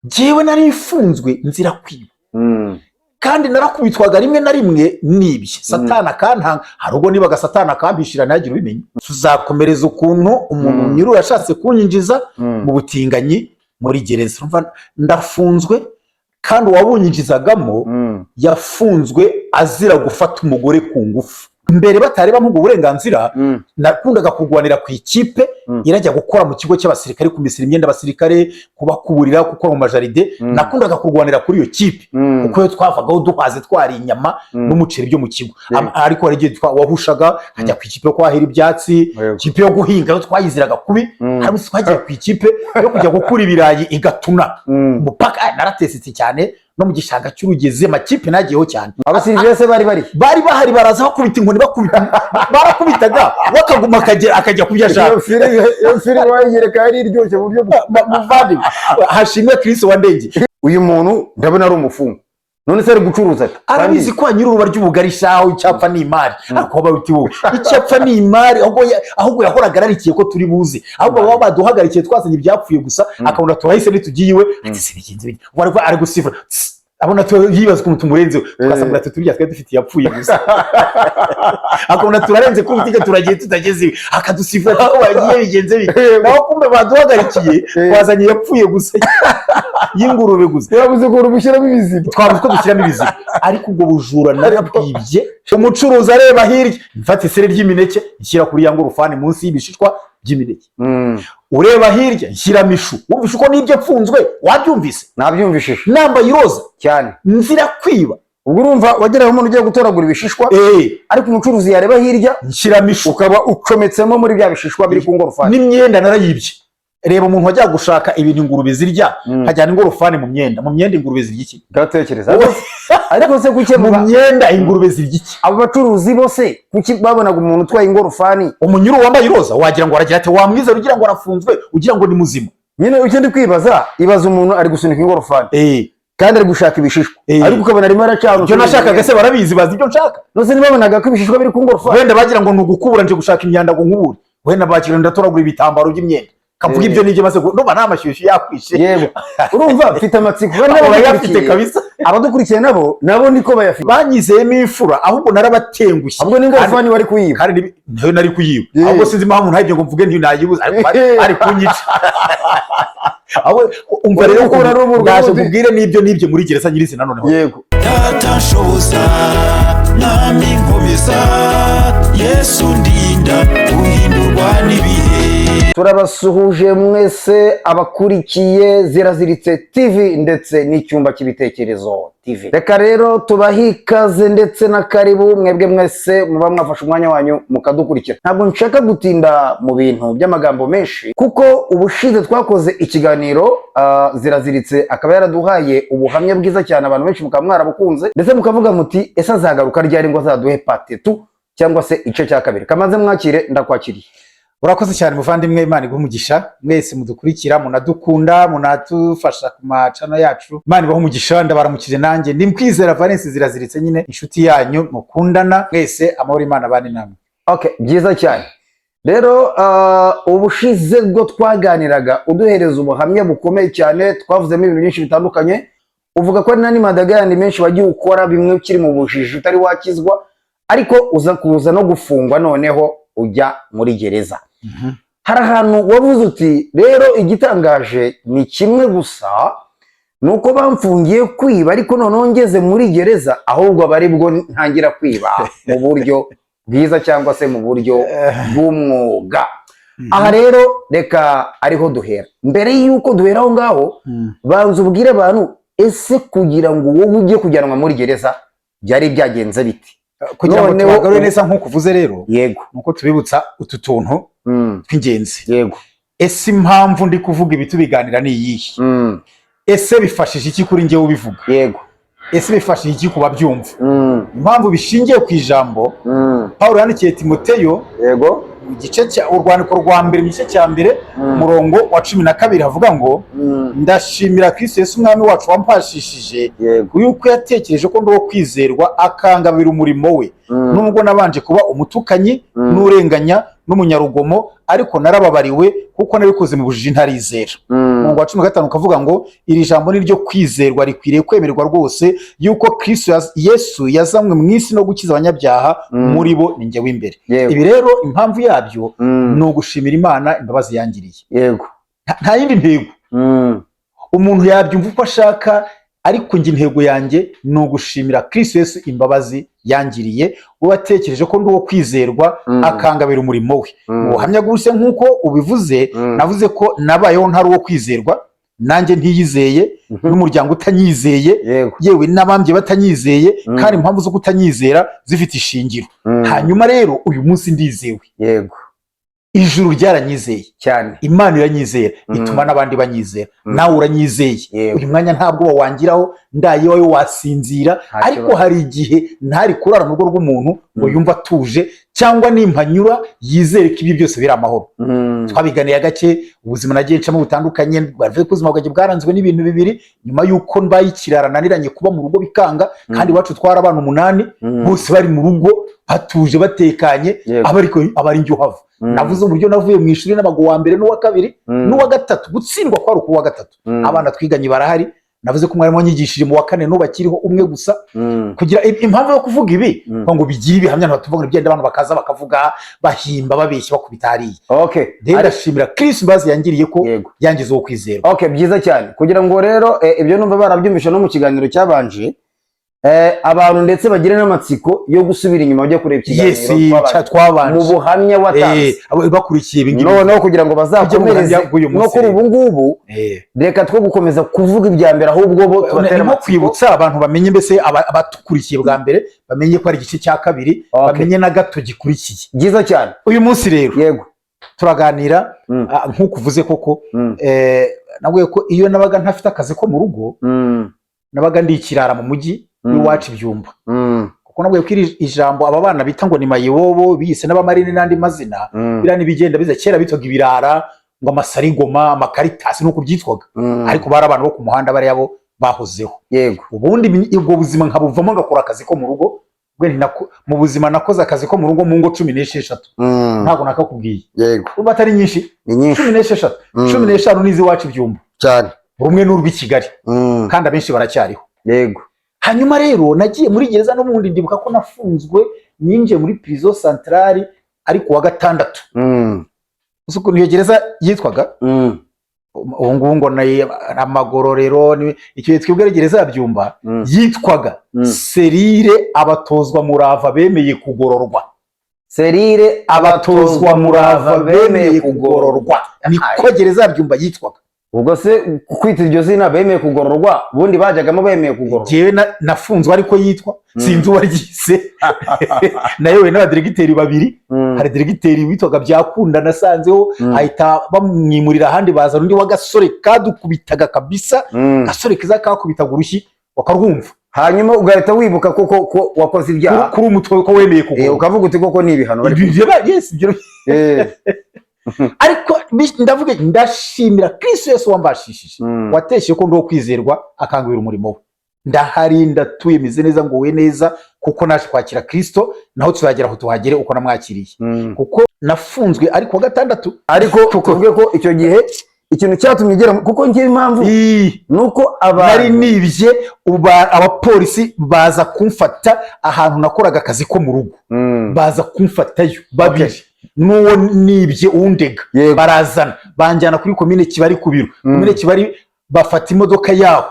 Jyewe nari mfunzwe nzira kwiba, kandi narakubitwaga rimwe na rimwe nibye, Satani akantanga. Hari ubwo nibaga Satani akampishira ntagire ubimenya. Tuzakomereza ukuntu umuntu nyiri yashatse kunyinjiza mu butinganyi muri gereza. Urumva, ndafunzwe kandi uwabunyinjizagamo yafunzwe azira gufata umugore ku ngufu. Mbere batari bamuha ubwo burenganzira, nakundaga kurwanira ku ikipe irajya gukora mu kigo cy'abasirikare, kumesera imyenda abasirikare, kubakuburira, gukora mu majaride. Nakundaga kurwanira kuri iyo kipe kuko iyo twavagaho duhaze, twariye inyama n'umuceri byo mu kigo. Ariko hari igihe wahushaga nkajya ku ikipe yo kwahira ibyatsi, ikipe yo guhinga yo twayiziraga kubi. Hari umunsi twagiye ku ikipe yo kujya gukura ibirayi i Gatuna, umupaka. Naratesetse cyane no mu gishanga cy'Urugezi. Amakipe nagiyeho cyane. Abasirikare se bari bari? Bari bahari, baraza bakubita inkoni, bakubita, barakubitaga bakaguma akajya kubyo ashaka. Iyo filime wayiyereka yari iryoshye mu buryo Muvandimwe, hashimwe Kristo wandengeye. Uyu muntu ndabona ari umufungwa, none se ari gucuruza ate? Arabizi ko nyiri uruba ry'ubugari shaho, icyapfa ni imari. Ariko waba uti wowe icyapfa ni imari, ahubwo yahoraga ararikiye ko turi buze, ahubwo baba baduhagarikiye twazanye ibyapfuye gusa, akabona turahise ntitugiye iwe, ati se bigenze bite? Ubwo ari gusifura. Tss, abona yibaza ukuntu tumurenzeho, tugasanga ati turya twari dufite iyapfuye gusa, akabona turarenze kuri butike, turagiye tutageze iwe, akadusifura ati ko bagiye bigenze bite? Naho kumbe baduhagarikiye twazanye iyapfuye gusa y'ingurube gusa. Yabuze ukuntu mushyiramo ibizima. Twabuze ko dushyiramo ibizima, ariko ubwo bujura narabwibye. Umucuruzi areba hirya, mfata iseri ry'imineke nshyira kuri ya ngorofani munsi y'ibishishwa by'imineke. Ureba hirya, nshyiramo ishu. Wumvishe uko nibyo mfunzwe? Wabyumvise? Nabyumvishije. Nambaye iroza. Cyane. Nzira kwiba. Ubwo urumva wageraho umuntu ugiye gutoragura ibishishwa, ariko umucuruzi yareba hirya, nshyiramo ishu, ukaba ucometsemo muri bya bishishwa biri ku ngorofani. N'imyenda narayibye. Reba umuntu wajya gushaka ibintu ingurube zirya, nkajyana ingorofani mu myenda. Mu myenda ingurube zirya iki? Ndatekereza, ariko se kuki Mu myenda ingurube zirya iki? Abo bacuruzi bose kuki babonaga umuntu utwaye ingorofani? Umunyururu wambaye iroza, wagira ngo aragira ati wamwizera, ugira ngo arafunzwe, ugira ngo ni muzima. Nyine icyo ndi kwibaza, ibaza umuntu ari gusunika ingorofani kandi ari gushaka ibishishwa, ariko ukabona arimo aracana. Ibyo nashakaga se barabizi, bazi ibyo nshaka. Nose ntibabonaga ko ibishishwa biri ku ngorofani? Wenda bagira ngo ni ugukubura, nje gushaka imyanda ngo nkubure. Wenda bagira ngo ndatoragura ibitambaro by'imyenda, kavuga ibyo nibyo maze ndumva nta mashyushyu yakwishe. Yego, urumva mfite amatsiko kandi Urayafite. Kabisa. Abadukurikiye nabo niko bayafite. Banyizeyemo imfura, ahubwo narabatengushye. Ahubwo n'ingorofani wari kuyiba. Kandi nayo nari kuyiba. Ahubwo sinzi impamvu ntayibyo ngo mvuge ntinayibuze, ariko ari kunyica. Ahubwo umva rero, Gukura n'ubu ndaje rwose. nkubwire n'ibyo muri gereza nyirizina noneho. Yego. Data nshoboza, Mwami nkomeza, Yesu ndinda guhindurwa n'ibihe. Turabasuhuje mwese abakurikiye Ziraziritse TV ndetse n'Icyumba cy'Ibitekerezo TV. Reka rero tubahe ikaze ndetse na karibu mwebwe mwese muba mwafashe umwanya wanyu mukadukurikira. Ntabwo nshaka gutinda mu bintu by'amagambo menshi, kuko ubushize twakoze ikiganiro, Ziraziritse akaba yaraduhaye ubuhamya bwiza cyane, abantu benshi mukaba mwarabukunze, ndetse mukavuga muti ese azagaruka ryari ngo azaduhe part 2 cyangwa se igice cya kabiri? Kamaze mwakire, ndakwakiriye. Urakoze cyane muvandimwe, Imana iguhe umugisha. Mwese mudukurikira, munadukunda, munadufasha ku macano yacu, Imana ibahe umugisha. Ndabaramukije nanjye, ndi Kwizera Valence Ziraziritse nyine, inshuti yanyu mukundana mwese. Amahoro Imana abane namwe. Okay, byiza cyane. Rero ubushize bwo twaganiraga uduhereza ubuhamya bukomeye cyane, twavuzemo ibintu byinshi bitandukanye, uvuga ko ari n'andi madagayandi menshi wagiye ukora, bimwe ukiri mu bujiji utari wakizwa, ariko uza kuza no gufungwa, noneho ujya muri gereza. Hari ahantu wavuze uti rero igitangaje ni kimwe gusa, ni uko bamfungiye kwiba, ariko noneho ngeze muri gereza ahubwo aba aribwo ntangira kwiba mu buryo bwiza cyangwa se mu buryo bw'umwuga. Aha rero reka ariho duhera. Mbere y'uko duhera aho ngaho, banza ubwire abantu, ese kugira ngo wowe ujye kujyanwa muri gereza byari byagenze bite? Kugira ngo tubagarure neza nk'uko uvuze rero, nuko tubibutsa utu tuntu tw'ingenzi. Ese impamvu ndi kuvuga ibi tubiganira ni iyihe? Ese bifashije iki kuri njyewe ubivuga? Ese bifashije iki ku babyumva? Impamvu bishingiye ku ijambo Pawulo yandikiye Timoteyo mu gice cya urwandiko rwa mbere, mu gice cya mbere, umurongo wa 12, havuga ngo: "Ndashimira Kristo Yesu Umwami wacu wampashishije yuko yatekereje ko ndi uwo kwizerwa, akangabira umurimo we, nubwo nabanje kuba umutukanyi n'urenganya." n'umunyarugomo, ariko narababariwe kuko nabikoze mu bujiji ntarizera. Umurongo wa 15 ukavuga ngo: "Iri jambo ni ryo kwizerwa, rikwiriye kwemerwa rwose, yuko Kristo Yesu yazanywe mu isi no gukiza abanyabyaha, muri bo ni njye w'imbere." Ibi rero impamvu yabyo ni ugushimira Imana imbabazi yangiriye. Nta yindi ntego. Umuntu yabyumva uko ashaka, ariko njye intego yanjye ni ugushimira Kristo Yesu imbabazi yangiriye, we watekereje ko ndi uwo kwizerwa, akangabira umurimo we. Ubuhamya bwose nk'uko ubivuze, navuze ko nabayeho ntari uwo kwizerwa, nanjye ntiyizeye, n'umuryango utanyizeye, yewe n'abambye batanyizeye, kandi impamvu zo kutanyizera zifite ishingiro. Hanyuma rero uyu munsi ndizewe. Ijuru ryaranyizeye. Imana iranyizera, ituma n'abandi banyizera. Nawe uranyizeye. Uyu mwanya nta bwoba wangiraho, ndaye iwawe wasinzira. Nta Ariko kibazo. hari igihe ntari kurara mu rugo rw'umuntu ngo yumve atuje, cyangwa nimpanyura yizere ko ibyo byose biri amahoro. Twabiganiye gake ubuzima nagiye ncamo butandukanye. Bavuze ko ubuzima bwanjye bwaranzwe n'ibintu bibiri nyuma y'uko mbaye ikirara, naniranye kuba mu rugo bikanga, kandi iwacu twari abana 8, bose bari mu rugo batuje batekanye, aba ariko aba ari njye uhava. Navuze uburyo navuye mu ishuri n'amago wa mbere n'uwa kabiri n'uwa gatatu, gutsindwa kwari ukuwa gatatu. Abana twiganye barahari. Navuze ko umwarimu wanyigishije mu wa kane n'ubu akiriho, umwe gusa. Kugira impamvu yo kuvuga ibi, ngo bigire ibihamya, ntibatuvuga ngo ibyenda abantu bakaza bakavuga, bahimba, babeshya, bakubita hariya. Rero ndashimira Kristo imbabazi yangiriye ko yangize uwo kwizerwa. Okay, byiza cyane. Kugira ngo rero ibyo numva barabyumvisha no mu kiganiro cyabanje, abantu ndetse bagire n'amatsiko yo gusubira inyuma bajya kureba ikiganiro twabanje twabanje mu buhamya watanze. Abo bakurikiye ibi ngibi. Noneho kugira ngo Tujye mu bazakomereze buhamya bw'uyu no munsi kuri rero. ubu ngubu, reka two gukomeza kuvuga ibya mbere, ahubwo bo tubatera Ni nko amatsiko. kwibutsa abantu bamenye, mbese abatukurikiye bwa mbere bamenye ko ari igice cya kabiri, bamenye na gato gikurikiye. Byiza cyane. Uyu munsi rero turaganira, nk'uko uvuze koko, nabwiye ko iyo nabaga ntafite akazi ko mu rugo, nabaga ndi ikirara mu mujyi w'iwacu ibyumba, kuko nabwiye ko iri ijambo aba bana bita ngo ni mayibobo biyise n'abamarine n'andi mazina, biriya n'ibigenda biza. Kera bitwaga ibirara, ngo amasarigoma, amakaritasi, nuko byitwaga, ariko bari abantu bo ku muhanda, bariya bo bahozeho. Ubundi ubwo buzima nkabuvamo, ngakora akazi ko mu rugo. Bwe mu buzima nakoze akazi ko mu rugo mu ngo 16. Ntabwo nakakubwiye. Urumva atari nyinshi? Ni nyinshi. 16. 15 n'iz'iwacu ibyumba, rumwe n'urw'i Kigali, kandi abenshi baracyariho. Hanyuma rero nagiye muri gereza n'ubundi, ndibuka ko nafunzwe, ninjiye muri prison centrale ariko wa gatandatu. Uzi ukuntu iyo gereza yitwaga? Ubu ngubu ngo ni amagororero, icyo gihe twebwe ari gereza ya Byumba, yitwaga cellule abatozwa murava bemeye kugororwa. Cellule Abatozwa murava bemeye kugororwa, niko gereza ya Byumba yitwaga. Ubwo se kwita iryo zina bemeye kugororwa, ubundi bajyagamo bemeye kugororwa? Jyewe nafunzwe ariko yitwa, sinzi uwaryise, nayobowe n'abadiregiteri babiri. Hari diregiteri witwaga Byakunda nasanzeho, ahita bamwimurira ahandi, bazana undi w'agasore kadukubitaga kabisa, gasore keza kakubitaga urushyi wakarwumva. Hanyuma ugahita wibuka koko ko wakoze ibyaha. Kuri umutwe ko wemeye kugororwa. Ukavuga uti koko ni ibihano bari Yes, ariko ndavuga ndashimira Kristo Yesu wambashishije, wateshye ko ndi uwo kwizerwa, akangurira umurimo we. Ndahari, ndatuye, meze neza, nguwe neza, kuko naje kwakira Kristo. Naho tuzagera aho tuhagere uko namwakiriye, kuko nafunzwe ariko wa gatandatu. Ariko tuvuge ko icyo gihe ikintu cyatumye ugera kuko ngiye impamvu ni uko Nari abantu nibye, abapolisi baza kumfata ahantu nakoraga akazi ko mu rugo, baza kumfatayo babiri n'uwo nibye undega. Barazana banjyana kuri komine Kibari ku biro. Komine Kibari bafata imodoka yaho,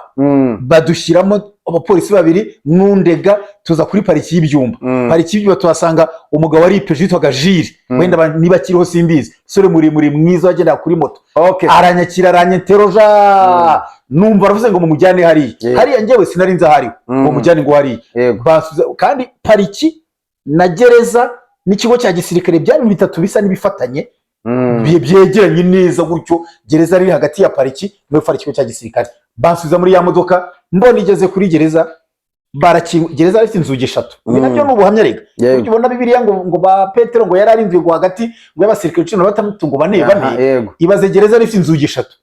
badushyiramo abapolisi babiri n'undega, tuza kuri pariki y'ibyumba. Pariki y'ibyumba tuhasanga umugabo wari ipeje witwaga Jire. Wenda niba akiriho simbizi, umusore muremure mwiza wagendaga kuri moto. Aranyakira, aranyenteroja, numva aravuze ngo mumujyane hariya. Hariya njyewe sinari nzi ahariho. Ngo mujyane ngo hariya. Kandi pariki na gereza n'ikigo cya gisirikare byari ibintu bitatu bisa n'ibifatanye, byegeranye neza gutyo. Gereza riri hagati ya pariki no hari ikigo cya gisirikare. Bansubiza muri ya modoka, mbona igeze kuri gereza, barakinga. Gereza ifite inzugi eshatu. Ibi nabyo ni ubuhamya rega. Ujya ubona Bibiliya ngo ba Petero ngo yari arinzwe ngo hagati ngo y'abasirikare 16 ngo bane bane. Ibaze gereza ifite inzugi eshatu.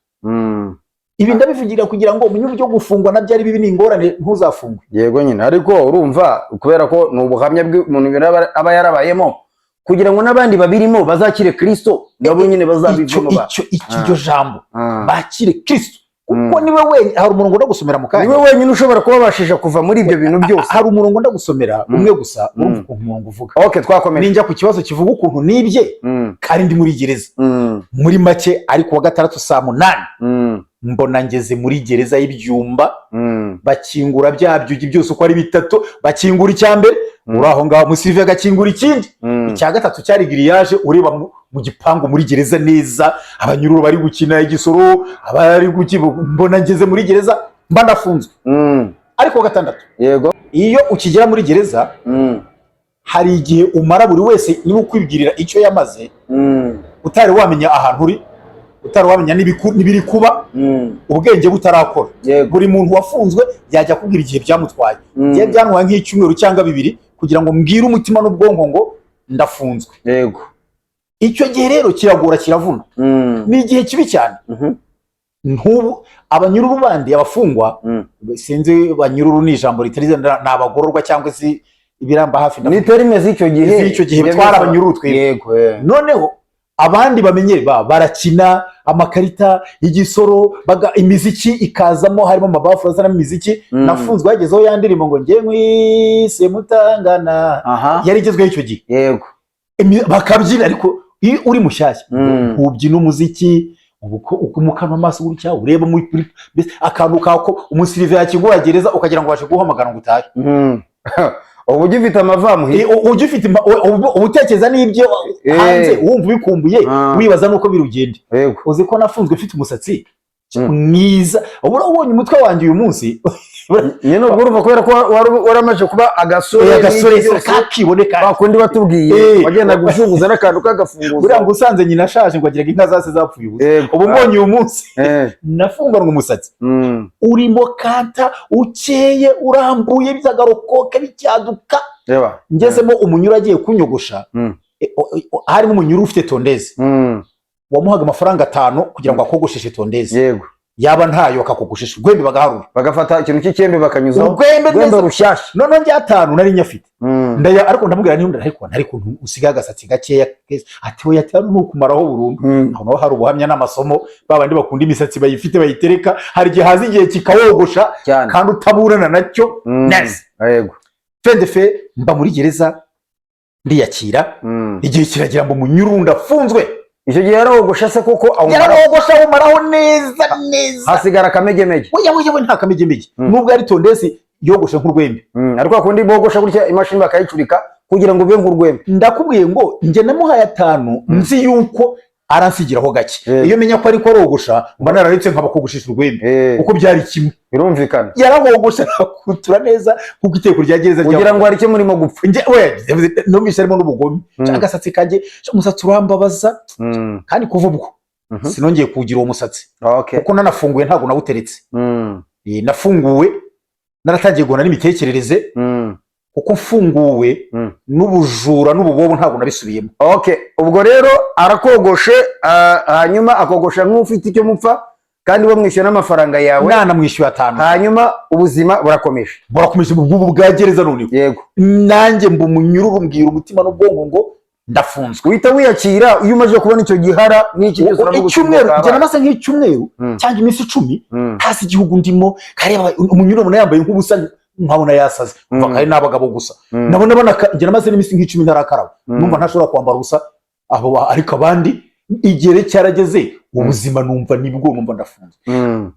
Ibi ndabivugira kugira ngo umenye uburyo gufungwa nabyo ari bibi, ni ingorane, ntuzafungwe. Yego nyine, ariko urumva kubera ko ni ubuhamya bw'umuntu aba yarabayemo. Kugira ngo n'abandi babirimo bazakire Kristo, nabo nyine Icyo bazabivemo ba icyo iryo jambo, Ah. bakire Kristo, kuko niwe wenyine. Hari umurongo ndagusomera mu kanya. Niwe wenyine ushobora kubabashisha kuva muri ibyo bintu byose. Hari umurongo ndagusomera umwe gusa, urumva ukuntu umurongo uvuga. Okay, twakomeje. Ninjya ku kibazo kivuga ukuntu nibye kandi ndi muri gereza. Muri make, ariko wa gatandatu saa 8 mbona ngeze muri gereza y'ibyumba. Bakingura bya byugi byose uko ari bitatu, bakingura icya mbere, uri aho ngaho musive agakingura ikindi, icya gatatu cyari grillage, ureba mu gipangu muri gereza neza, abanyururu bari gukina igisoro, abari gukina. Mbona ngeze muri gereza, mba ndafunzwe. Ariko wa gatandatu, iyo ukigera muri gereza, hari igihe umara, buri wese niba ukwibwirira icyo yamaze, utari wamenya ahantu uri, utari wamenya n'ibiri kuba, ubwenge butarakora. Buri muntu wafunzwe yajya akubwira igihe byamutwaye. Igihe byantwaye nk'icyumweru cyangwa 2 kugira ngo mbwire umutima n'ubwonko ngo ndafunzwe. Icyo gihe rero kiragora, kiravuna. Ni igihe kibi cyane. Nk'ubu abanyururu bandi, abafungwa, sinzi, banyururu ni ijambo ritari, ni abagororwa cyangwa se ibiramba hafi Ni terme z'icyo gihe. Z'icyo gihe, twari abanyururu twebwe. Noneho abandi bamenye barakina amakarita, igisoro, imiziki ikazamo, harimo amabafu azanamo imiziki. Nafunzwe hagezeho ya ndirimbo ngo nge nkwise mutangana, yari igezweho icyo gihe. Bakabyina, ariko iyo uri mushyashya ubyina umuziki, ubu ko ukumukana amaso gutya, ureba muri mbese akantu kako umusirive yakingura gereza ukagira ngo bashe guhamagara ngo utahe. Ubu ugifite amavamuhira. Ugifite uba utekereza n'ibyo hanze, wumva ubikumbuye, wibaza n'uko birugende. Uzi ko nafunzwe mfite umusatsi mwiza? Ubu ubonye umutwe wanjye uyu munsi. Nyine ubwo urumva, kubera ko wari waramaze kuba agasore, agasore n'iki byose, kakiboneka. Bakundi batubwiye wagendaga ufunguza n'akantu k'agafunguzo. Buriya ngo usanze nyina ashaje ngo agiraga inka zase zapfuye ubusa. Ubu mbonye uyu munsi, nafunganwe umusatsi urimo kanta, ukeye, urambuye, by'agarokoke bicyaduka. Reba. Ngezemo, umunyuru agiye kunyogosha, harimo umunyuru ufite tondeuse, wamuhaga amafaranga 5 kugira ngo akogosheshe tondeuse. Yaba ntayo, akakogoshesha urwembe, bagaharura. Bagafata ikintu cy'icyembe bakanyuzaho. Urwembe urwembe neza. Rushyashya. Noneho njye 5 nari nyafite. Ndaya, ariko ndamubwira niba ariko usigaye agasatsi gakeya keza. Ati we, ati hano ni ukumaraho burundu. Aho naho hari ubuhamya n'amasomo. Ba bandi bakunda imisatsi bayifite bayitereka, hari igihe haza igihe kikawogosha kandi utaburana nacyo neza. Fendefe mba muri gereza, ndiyakira. Igihe kiragira ngo umunyururu ndafunzwe. Icyo gihe yarogosha se koko awumara? Yarogosha, awumaraho neza neza. Hasigara akamegemege? Oya oya, we, nta kamegemege. Nubwo ari tondeuse, yogoshe nk'urwembe. Ariko hakundi bogosha gutya, imashini bakayicurika kugira ngo ube nk'urwembe. Ndakubwiye ngo njye namuhaye 5, nzi yuko aransigiraho gake. Iyo menya ko ariko arogosha, mba nararetse nkabakogoshisha urwembe, kuko byari kimwe. Birumvikana. Yarahogosha, arakutura neza kuko iteko rya gereza Kugira ngo hari icyo murimo gupfa. Njye we numvise harimo n'ubugome. Agasatsi kanjye, umusatsi urambabaza. Kandi kuva ubwo sinongeye kuwugira uwo musatsi, kuko nanafunguye ntabwo nawuteretse. Nafunguwe naratangiye guhana n'imitekerereze, kuko mfunguwe n'ubujura n'ububobo ntabwo nabisubiyemo. Okay, ubwo rero arakogoshe, hanyuma akogosha nk'ufite icyo mupfa, kandi bamwishyura n'amafaranga yawe. Nanamwishyuye 5. Hanyuma ubuzima burakomeje. Burakomeje ubwubu bwa gereza noneho. Nanjye mba umunyururu, mbwira umutima n'ubwonko ngo ndafunzwe. Uhita wiyakira iyo umaze kubona icyo gihara n'iki byose, uravuga uti, Icyumweru ngo njye namaze nk'icyumweru cyangwa iminsi 10 hasi igihugu ndimo, kareba umunyururu ubona yambaye nk'ubusa, nkabona yasaze. Umva, kari n'abagabo gusa. Nabona njye namaze n'iminsi nk'icumi ntarakaraba. Numva ntashobora kwambara ubusa abo ariko abandi igihe cyarageze, ubuzima numva nibwo numva ndafunzwe.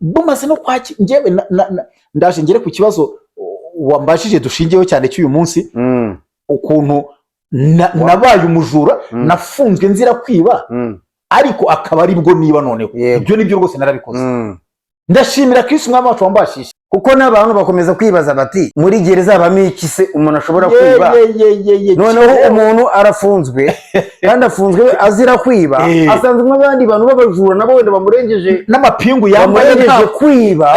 Bumaze no kwaki, njyewe ndaje ngere ku kibazo wambajije dushingiyeho cyane cy'uyu munsi, ukuntu nabaye umujura, nafunzwe nzira kwiba, ariko akaba aribwo niba noneho. Ibyo nibyo rwose, narabikoze. Ndashimira Kristo umwami wacu wambashije. Kuko n'abantu bakomeza kwibaza bati muri gereza habamo iki se umuntu ashobora kwiba? Ye, ye, ye, ye, ye. Noneho umuntu arafunzwe, kandi afunzwe azira kwiba, asanzwe abandi bantu b'abajura nabo wenda bamurengeje n'amapingu yambaye bamurengeje kwiba,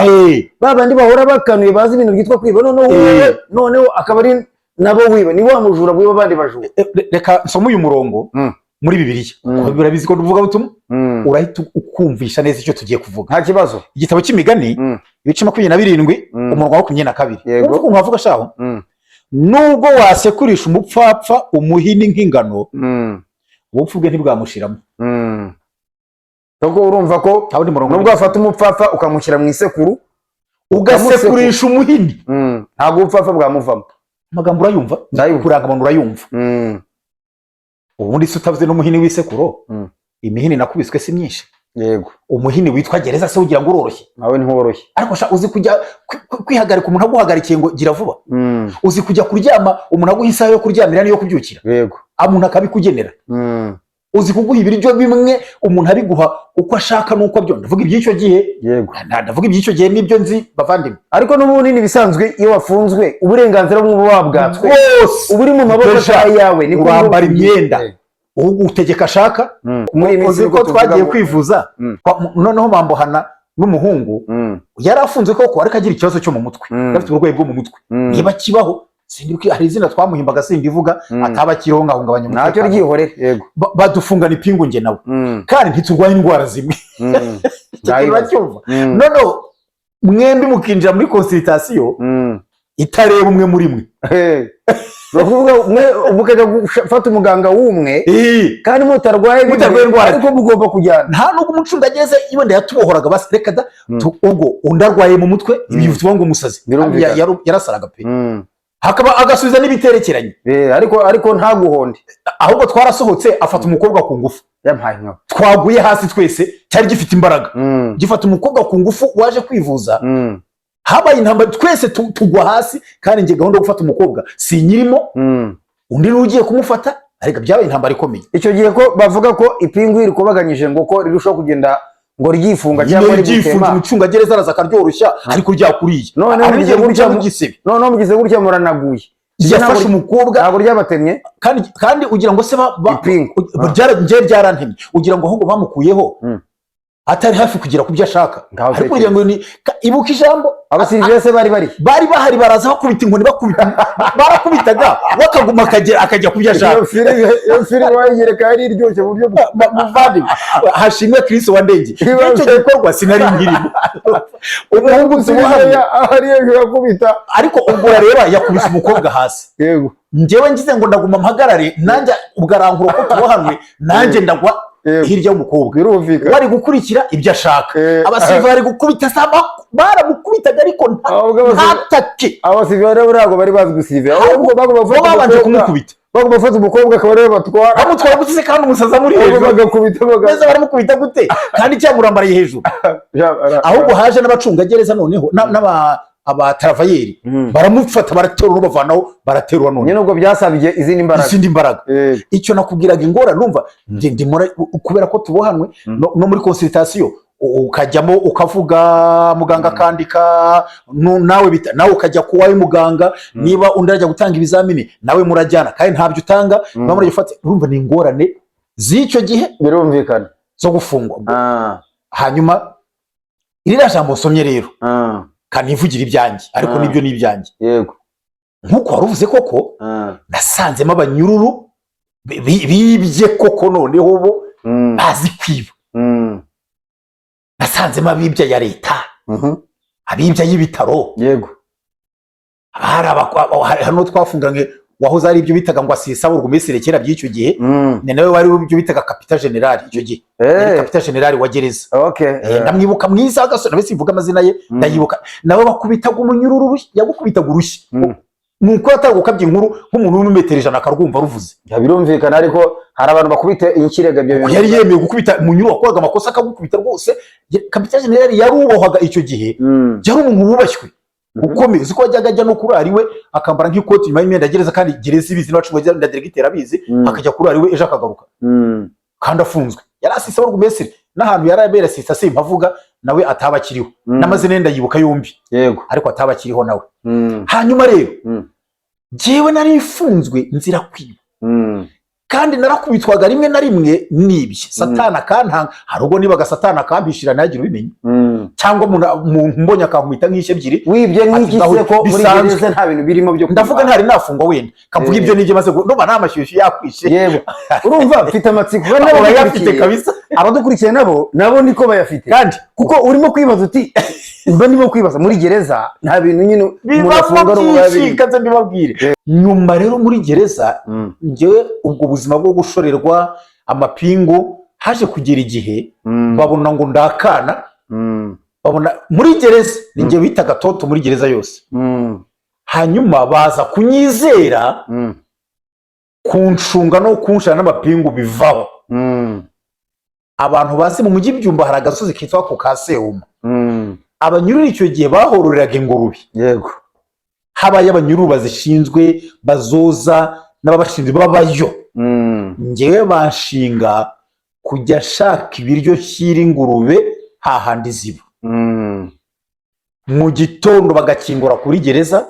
ba bandi bahora bakanuye, bazi ibintu byitwa kwiba, noneho wowe noneho akaba ari nabo wiba, ni wa mujura wiba abandi bajura. Reka nsome uyu murongo muri Bibiliya, kuko birabizi ko tuvuga butumwa, urahita ukumvisha neza icyo tugiye kuvuga. Nta kibazo. Igitabo cy'Imigani, ibice 27, umurongo wa 22. Wumva ukuntu havuga shaho? Nubwo wasekurisha umupfapfa umuhini nk'ingano, ubupfu bwe ntibwamushiramo. Kuko urumva ko Nta wundi murongo. nubwo wafata umupfapfa ukamushyira mu isekuru, ugasekurisha umuhini, ntabwo ubupfapfa bwamuvamo. Amagambo urayumva? Ndayumva. Kuranga abantu urayumva. Ubundi se utavuze n'umuhini w'isekuro, imihini nakubiswe si myinshi? Umuhini witwa gereza se ugira ngo uroroshye? Nawe ntiworoshye. Ariko sha, uzi kujya kwihagarika umuntu aguhagarikiye ngo gira vuba? Uzi kujya kuryama umuntu aguha isaha yo kuryamira n'iyo kubyukira? Umuntu akabikugenera. Uzi kuguha ibiryo bimwe, umuntu abiguha uko ashaka n'uko abyumva? Ndavuga iby'icyo gihe. Ndavuga iby'icyo gihe n'ibyo nzi, bavandimwe. Ariko n'ubundi ibisanzwe, iyo wafunzwe uburenganzira bumwe buba wabwatswe, Bwose. uba uri mu maboko Deja, atari ayawe, niko urambara uba- imyenda ugutegeka ashaka. Muri iyi minsi Uzi nibwo ko tuvuga twagiye ngo- kwivuza, noneho bambohana n'umuhungu yari afunze koko, ariko agira ikibazo cyo mu mutwe. Yari afite uburwayi bwo mu mutwe. Niba kibaho sindi, hari izina twamuhimbaga sindivuga, ataba akiriho ngahungabanya Ntacyo, umutekano. ryihorere, yego. Badufungana ipingu njye nawe, kandi ntiturwaye indwara zimwe. Icyo kintu Ndayibaza. uracyumva? Noneho mwembi mukinjira muri consultation itareba umwe muri mwe. Hey. Ni ukuvuga mwe mukajya gufata umuganga w'umwe kandi mutarwaye bimwe, Mutarwaye indwara. ariko mugomba kujyana. Nta nubwo umucungagereza wenda yatubohoraga basi, reka da. Ubwo undi arwaye mu mutwe, ibi tuvuga ngo umusazi. Birumvikana. Yarasaraga pe, hakaba agasubiza n'ibiterekeranye. Ariko ntaguhonde. Ahubwo twarasohotse afata umukobwa ku ngufu. Yampaye nka Twaguye hasi twese, cyari gifite imbaraga, gifata umukobwa ku ngufu waje kwivuza. Habaye intambara, twese tugwa hasi, kandi njye gahunda yo gufata umukobwa sinyirimo. Undi niwe ugiye kumufata, ariko byabaye intambara ikomeye. Icyo gihe ko bavuga ko ipingu rikubaganyije, ngo ko rirushaho kugenda ngo ryifunga cyangwa Nyine ryifunze, rigutema. Umucungagereza araza akaryoroshya, ariko ryakuriye. Noneho Hari mugize igihe gutya guca igisebe. Noneho mugize gutya muranaguye. Yafashe umukobwa. Ntabwo ryabatemye? Kandi ugira ngo se Ipingu. Njye ryarantemye. Ugira ngo ahubwo bamukuyeho atari hafi kugera ku byo ashaka? Ngaho Ariko ugira ngo ni ibuka ijambo. Abasirivese bari bari Bari bahari, baraza bakubita inkoni, bakubita, barakubitaga, bakaguma akajya ku byo ashaka. Iyo filime wayiyereka yari iryoshye mu buryo Muvandimwe, hashimwe Kristo wandengeye. Icyo gikorwa sinari nkirimo, umuhungu tubuhamye. Ari hejuru akubita. Ariko ubwo urareba yakubise umukobwa hasi. Njyewe ngize ngo ndaguma mpagarare, nanjye ubwo arankura ko tubohanwe, nanjye ndagwa hirya y'umukobwa. Wari gukurikira ibyo ashaka. Abasirikare bari gukubita saba, baramukubitaga ariko Ahubwo ntatake. Abasirivere rero ntabwo bari bazi gusirivera, ahubwo bagomba Bo gufata babanje umukobwa, kumukubita. bagomba gufata umukobwa akaba ariwe batwara. Bamutwara gute se kandi umusazi amuri Ahubwo hejuru? bagakubita Neza, baramukubita gute kandi cyamurambaraye hejuru? Ahubwo haje n'abacungagereza noneho n'aba abataravailleur, baramufata, baraterura, bavanaho, baraterura none. Nyine ubwo byasabye izindi mbaraga. Izindi mbaraga. Icyo nakubwiraga, ingorane numva njye ndi kubera ko tubohanwe, no muri consultation ukajyamo ukavuga, muganga akandika, nawe nawe ukajya ku wawe muganga. Niba undi ajya gutanga ibizamini, nawe murajyana kandi ntabyo utanga. Niba murajya gufata, urumva ni ingorane z'icyo gihe zo gufungwa. Hanyuma iriya jambo nsomye rero, kanivugira ibyanjye ariko nibyo ni ibyanjye. Nk'uko wari uvuze koko, nasanzemo abanyururu bibye koko, noneho bo bazi kwiba. Nasanzemo abibye ya leta, abibye y'ibitaro. Hari hano twafunganywe wahoze ari ibyo bitaga ngo asisa burugumesire kera by'icyo gihe. Ni nawe wari ibyo bitaga capitaine général icyo gihe, yari capitaine général wa gereza. Ndamwibuka mwiza agasore, nawe simvuga amazina ye. Ndayibuka, nawe bakubitaga umunyururu urushyi, yagukubitaga urushyi. Ni uko yatari gukabya inkuru, nk'umuntu w'imetero 100 akarwumva ruvuze. Ya, birumvikana, ariko hari abantu bakubita inkirega ibyo bintu. Yari yemeye gukubita umunyururu wakoraga amakosa, akagukubita rwose. Capitaine général yarubahwaga icyo gihe. Yari umuntu wubashywe ukomeye. Uzi ko yajyaga ajya no kurara iwe, akambara nk'ikoti nyuma y'imyenda ya gereza, kandi gereza ibizi n'abacungagereza na diregiteri abizi, akajya kurara iwe, ejo akagaruka kandi afunzwe. Yari asisa burugumesire n'ahantu yari abera asisa simpavuga, nawe ataba akiriho. N'amazina ye ndayibuka yombi, ariko ataba akiriho nawe. Hanyuma rero, jyewe nari mfunzwe nzira kwiba, kandi narakubitwaga rimwe na rimwe nibye, satani akantanga. Hari ubwo nibaga satani akampishira ntagire ubimenya, cyangwa umuntu mbonye akankubita nk'ishyi ebyiri. Wibye nk'iki se, ko muri Bisanzwe. gereza nta bintu birimo byo Ndavuga kwiba? ntari nafungwa, wenda kavuga ibyo nibyo maze ndumva nta mashyushyu yakwishe. Yego, urumva mfite amatsiko kandi Urayafite n'abadukurikiye kabisa. Abadukurikiye nabo niko bayafite, kandi kuko urimo kwibaza uti Mba ndimo kwibaza, muri gereza nta bintu nyine umuntu Bibamo afunga ari byinshi. umubiri. Kaze mbibabwire. Nyuma rero muri gereza, njyewe ubwo buzima bwo gushorerwa amapingu, haje kugera igihe babona ngo ndakana. Babona muri gereza ni njye bitaga toto muri gereza yose. Hanyuma baza kunyizera, kunshunga no kunshira n'amapingu bivaho. Abantu bazi mu mujyi Byumba, hari agasozi kitwa ku Kasewuma. Abanyururu icyo gihe bahororeraga ingurube. Habaye abanyururu bazishinzwe, bazoza n'ababashinzwe babayo. Njyewe banshinga kujya ashaka ibiryo nshyira ingurube hahandi ziba. Mu gitondo bagakingura kuri gereza.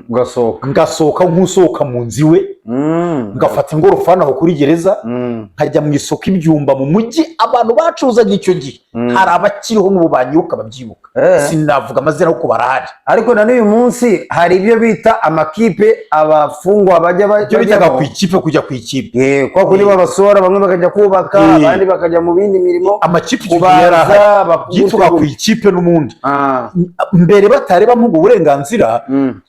Ugasohoka. Ngasohoka nk'usohoka mu nzu iwe. Ngafata ingorofani aho kuri gereza, nkajya mu isoko ibyumba mu mujyi. Abantu bacuruzaga icyo gihe, hari abakiriho n'ubu banyibuka, babyibuka. Sinavuga amazina kuko barahari. Ariko na n'uyu munsi hari ibyo bita amakipe abafungwa bajya Ibyo bitaga bajyamo. ku ikipe, kujya ku ikipe. Kwa kundi babasora, bamwe bakajya kubaka, abandi bakajya mu bindi mirimo. Amakipe icyo gihe yari ahari. Kubaza Byitwaga ku ikipe n'ubundi. Mbere batareba ubwo burenganzira,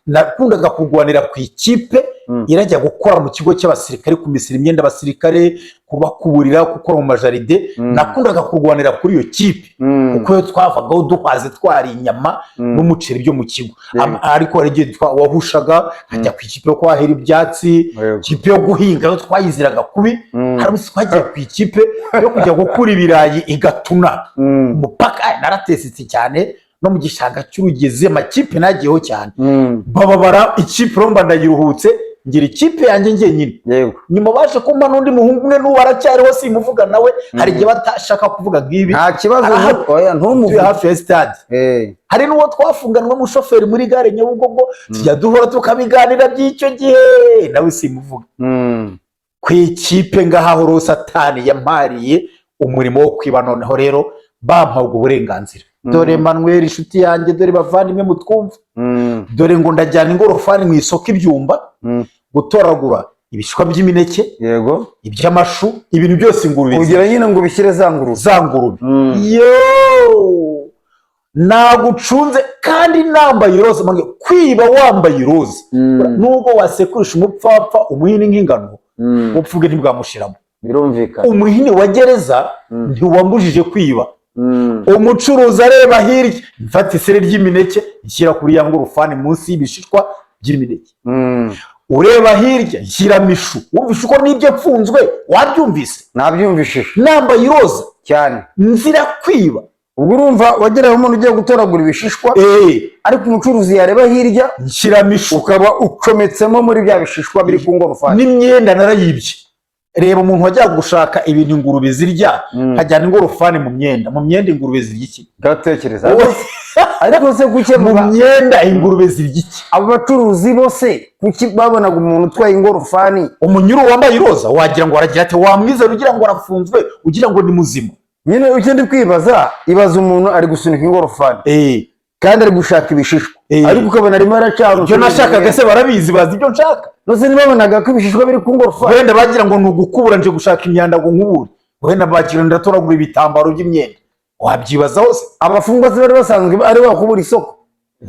nakundaga kurwanira ku ikipe. Irajya gukora mu kigo cy'abasirikare, kumesera imyenda abasirikare, kubakuburira, gukora mu majaride. Nakundaga kurwanira kuri iyo kipe, kuko iyo twavagaho duhaze, twari inyama n'umuceri byo mu kigo. Ariko hari igihe wahushaga nkajya ku ikipe yo kwahira ibyatsi. Ikipe yo guhinga yo twayiziraga kubi. Hari umunsi twagiye ku ikipe yo kujya gukura ibirayi igatuna umupaka. Naratesetse cyane no mu gishanga cy'Urugezi. Amakipe nagiyeho cyane. Bababara ikipe romba, ndayiruhutse, ngira ikipe yanjye njyenyine. Nyuma baje kumpa n'undi muhungu umwe, n'ubu aracyariho, simuvuga nawe. Hari igihe batashaka kuvuga nk'ibi. Nta kibazo. Arahari. Oya, Tuye ntumuvuge. hafi ya stade. Hari n'uwo twafunganwe, umushoferi muri gare Nyabugogo, tujya duhora tukabiganira by'icyo gihe, nawe simuvuga. Ku ikipe ngahaho rero Satani yampariye umurimo wo kwiba. Noneho rero bampa ubwo burenganzira. Dore Manuel inshuti yanjye, dore bavandimwe mutwumva, dore ngo ndajyana ingorofani mu isoko ibyumba gutoragura ibishishwa by'imineke, iby'amashu, ibintu byose ingurube Kugira nyine ngo ubishyire za ngurube. Za ngurube. Yo nagucunze kandi nambaye iroza. Mange, kwiba wambaye iroza, nubwo wasekurisha umupfapfa umuhini nk'ingano, ubupfu bwe ntibwamushiramo. Umuhini wa gereza ntiwambujije kwiba. Umucuruzi areba hirya, mfata iseri ry'imineke nshyira kuri ya ngorofani munsi y'ibishishwa by'imineke. Ureba hirya, nshyiramo ishu. Wumvishe uko nibyo mfunzwe? Wabyumvise? Nabyumvishije. Nambaye iroza, Cyane. nzira kwiba. Ubwo urumva wageraho umuntu ugiye gutoragura ibishishwa, ariko umucuruzi yareba hirya, Nshyiramo ishu. ukaba ucometsemo muri bya bishishwa biri ku ngorofani. N'imyenda narayibye. Reba umuntu wajyaga gushaka ibintu ingurube zirya, nkajyana ingorofani mu myenda. Mu myenda ingurube zirya iki? Ndatekereza. Wowe- Ariko se kuki Mu myenda ingurube zirya iki? Abo bacuruzi bose kuki babonaga umuntu utwaye ingorofani? Umunyururu wambaye iroza, wagira ngo aragira ati wamwizera, ugira ngo arafunzwe, ugira ngo ni muzima. Nyine icyo ndi kwibaza, ibaza umuntu ari gusunika ingorofani kandi ari gushaka ibishishwa, ariko ukabona arimo aracana. Ibyo nashakaga se barabizi, bazi ibyo nshaka. Nose ntibabonaga ko ibishishwa biri ku ngorofani? Wenda bagira ngo ni ugukubura, nje gushaka imyanda ngo nkubure. Wenda bagira ngo ndatoragura ibitambaro by'imyenda. Wabyibazaho se? Abafungwa se bari basanzwe ari bakubura isoko?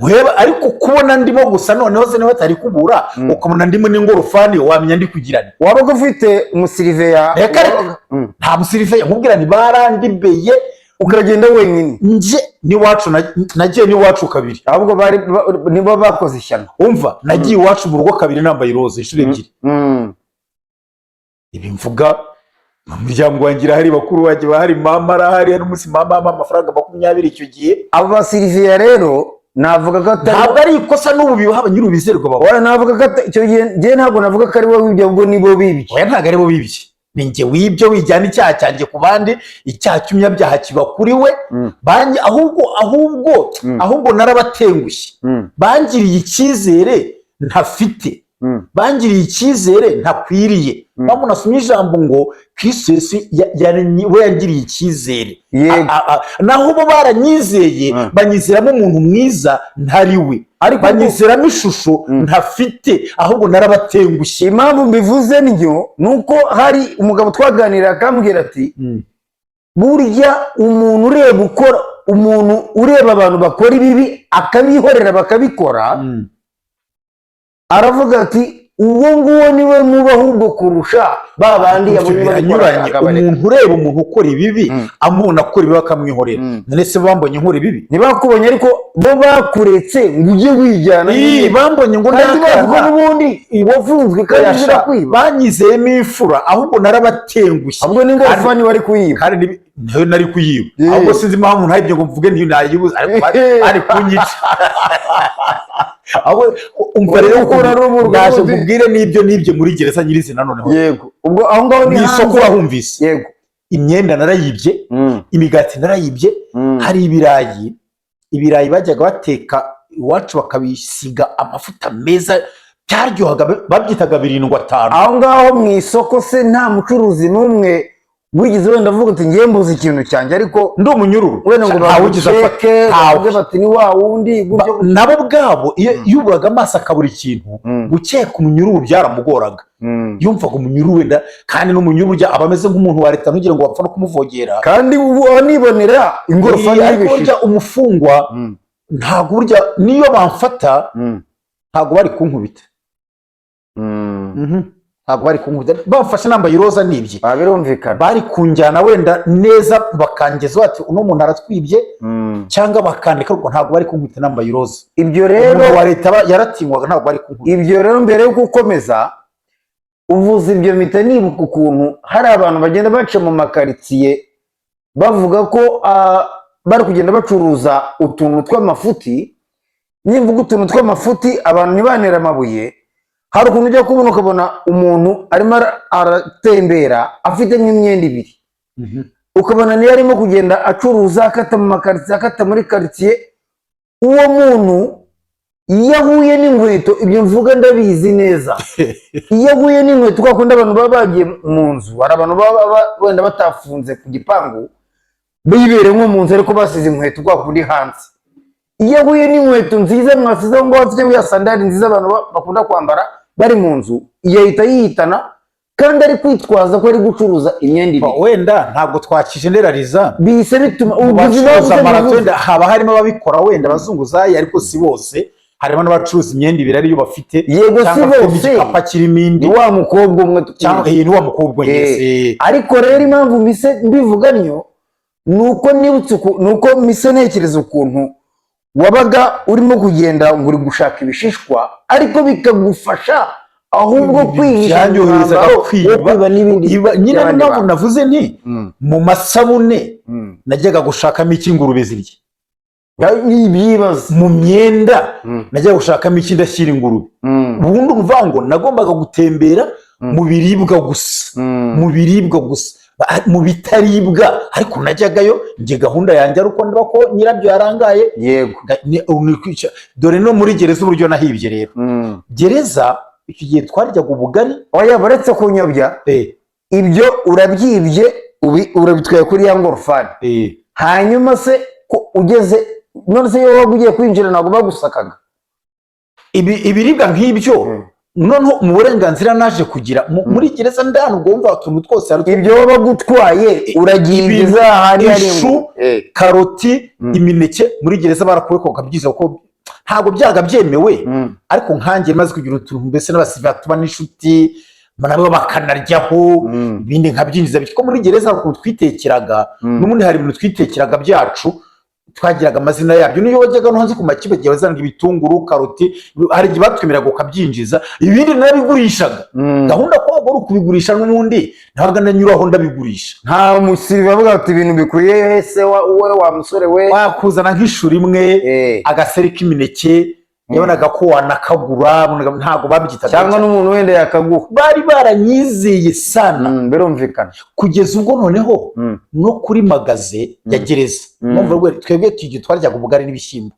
Weba, ariko kubona ndimo gusa, noneho se niba batari kubura, ukabona ndimo n'ingorofani, wamenya ndi kugirana. Wabaga ufite umusiriveya? Reka reka. Nta musiriveya, nkubwira ni barandibeye. Ukagenda wenyine? Nje n'iwacu nagiye n'iwacu kabiri. Ahubwo bari nibo bakoze ishyano. Umva, nagiye iwacu mu rugo kabiri nambaye iroza, inshuro ebyiri. Ibi mvuga mu muryango wanjye irahari, bakuru banjye bahari, mama arahari. Hari umunsi mama ampa amafaranga 20 icyo gihe. Abo basiriveya rero navuga ko atari Ntabwo ari ikosa, n'ubu bibaho, abanyir'ubizerwa babaho. Oya, navuga ko icyo gihe njyewe ntabwo navuga ko ari wowe wibye, ahubwo nibo bibye. Oya, ntabwo ari bo bibye, ni njye wibyo. Wijyana icyaha cyanjye ku bandi, icyaha cy'umunyabyaha kiba kuri we. Ahubwo ahubwo narabatengushye. Bangiriye icyizere ntafite, bangiriye icyizere ntakwiriye. Mpamvu nasomye ijambo ngo Kristo Yesu we yangiriye icyizere. Naho bo baranyizeye, banyizeramo umuntu mwiza ntari we, Ariko banyizeramo ishusho ntafite. Ahubwo narabatengushye. Impamvu mbivuze ndyo ni uko hari umugabo twaganira akambwira ati burya umuntu ureba ukora Umuntu ureba abantu bakora ibibi akabihorera bakabikora, aravuga ati uwo nguwo niwe muba ahubwo kurusha ba bandi yabonye babikora Biranyuranye. akabareka. Umuntu ureba umuntu ukora ibibi, amubona akora ibibi akamwihorera. None se bambonye nkora ibibi? Ntibakubonye, ariko bo bakuretse ngo ujye wijyana Ii, nyine. bambonye ngo Kandi bavuga ndakana. n'ubundi wafunzwe kandi uzira kwiba. Banyizeyemo imfura, ahubwo narabatengushye. Ahubwo n'ingorofani wari kuyiba. Kandi nayo nari kuyiba. Ahubwo sinzi impamvu ntayibye ngo mvuge ntiyo nayibuze, ariko bari kunyica. Ahubwo umva rero Gukura ukuntu rubu ndaje rw'undi. nkubwire n'ibyo n'ibyo muri gereza nyirizina noneho. Yego, ubwo aho ngaho ni Mu isoko hanze. urahumvise? Imyenda narayibye, imigati narayibye. Hari ibirayi bajyaga bateka iwacu bakabisiga amavuta meza, byaryohaga, babyitaga birindwi atanu. Aho ngaho mu isoko se nta mucuruzi n'umwe wigeze wenda avuga ati ngiye mbuze ikintu cyanjye, ariko Ndi umunyururu. wenda ngo Ntawugize afata. baguceke, Ntawe. bavuge bati ni wa wundi, gutyo? Nabo ubwabo iyo yuburaga amaso akabura ikintu, gukeka umunyururu byaramugoraga. Yumvaga umunyururu wenda, kandi n'umunyururu burya aba ameze nk'umuntu wa leta, ntugire ngo wapfa no kumuvogera. Kandi ubu nibonera ingorofani Ariko y'ibishishwa. burya umufungwa ntabwo burya niyo bamfata ntabwo bari kunkubita. Ntabwo bari kunkubita bamfashe nambaye iroza nibye. Ah, birumvikana. Bari kunjyana wenda neza bakangeza bati uno muntu aratwibye, cyangwa bakandika, ariko ntabwo bari kunkubita nambaye iroza. Ibyo rero Umuntu wa leta yaratinywaga, ntabwo bari kunkubita. Ibyo rero, mbere yo gukomeza uvuze ibyo, mpita nibuka ukuntu hari abantu bagenda baca mu makaritsiye bavuga ko bari kugenda bacuruza utuntu tw'amafuti. Nimvuga utuntu tw'amafuti, abantu ntibanere amabuye. Hari ukuntu ujya kubona ukabona umuntu arimo aratembera afite nk'imyenda ibiri, ukabona niyo arimo kugenda acuruza, akata mu makaritsiye, akata muri karitsiye. Uwo muntu iyo ahuye n'inkweto, ibyo mvuga ndabizi neza, iyo ahuye n'inkweto, kwa kundi abantu baba bagiye mu nzu, hari abantu baba wenda batafunze ku gipangu, bibereye nko mu nzu ariko basize inkweto kwa kundi hanze, iyo ahuye n'inkweto nziza mwasize aho ngaho cyangwa ya sandali nziza abantu bakunda kwambara bari mu nzu, yahita yihitana kandi ari kwitwaza ko ari gucuruza imyenda ibiri. Wenda ntabwo twakijeneraliza. Bihise bituma Mu ubuguzi bacuruza babuze marato bivuze. wenda haba harimo ababikora, wenda abazunguzayi, ariko si bose. Harimo n'abacuruza imyenda ibiri ariyo bafite, Yego, si cyangwa afite bose. igikapu kirimo indi. Ni wa mukobwa umwe Cyangwa iyi ni wa mukobwa nyese. Ariko rero impamvu mise mbivuga niyo ni uko nibutse ni uko mise ntekereza ukuntu wabaga urimo kugenda ngo uri gushaka ibishishwa, ariko bikagufasha ahubwo kwihisha mu Byanyoherezaga mwambaro wo kwiba. kwiba n'ibindi Nyine niyo by'abandi mpamvu bantu. navuze nti mu masabune najyaga gushakamo iki ingurube zirya. Ibyibazo. Mu myenda najyaga gushakamo iki ndashyira ingurube. Ubundi uvuga ngo nagombaga gutembera mu biribwa gusa, mu biribwa gusa, mu bitaribwa. Ariko najyagayo njye gahunda yanjye ari uko ndeba ko nyirabyo yarangaye. Dore no muri gereza uburyo nahibye rero. Gereza icyo gihe twaryaga ubugari. Oya, baretse kunyobya. Ibyo urabyibye, urabitwaye kuri ya ngorofani. Hanyuma se ko ugeze none se iyo wabaga ugiye kwinjira ntabwo bagusakaga? Ibiribwa nk'ibyo, noneho mu burenganzira naje kugira muri gereza ndani, ubwo wumva utuntu twose hari Ibyo wabaga utwaye uragiye Ibintu, ahandi hari ishu, karoti, imineke, muri gereza barakureka ukabyiza, kuko ntabwo byaga byemewe. Ariko nkanjye maze kugira utuntu, mbese n'abasiva tuba n'inshuti nabo bakanaryaho, ibindi nkabyinjiza. Kuko muri gereza hari ukuntu twitekeraga, n'ubundi hari ibintu twitekeraga byacu, twagiraga amazina yabyo. Niyo wajyaga no hanze ku makipe igihe wazanaga ibitunguru, karoti, hari igihe batwemeraga ukabyinjiza. Ibindi narabigurishaga. Gahunda ko waba uri ukubigurisha, n'ubundi ntabwo nanyuraho ndabigurisha. Nta musiriva avuga ati ibintu bikwiye he se we wa musore we? Wakuzana nk'ishu rimwe, agaseri k'imineke, yabonaga ko wanakagura, ntabwo babyitaga. Cyangwa n'umuntu wenda yakaguha. Bari baranyizeye sana. Birumvikana. Kugeza ubwo noneho no kuri magasin ya gereza. Mwumva rwe, twebwe tugiye twaryaga ubugari n'ibishyimbo,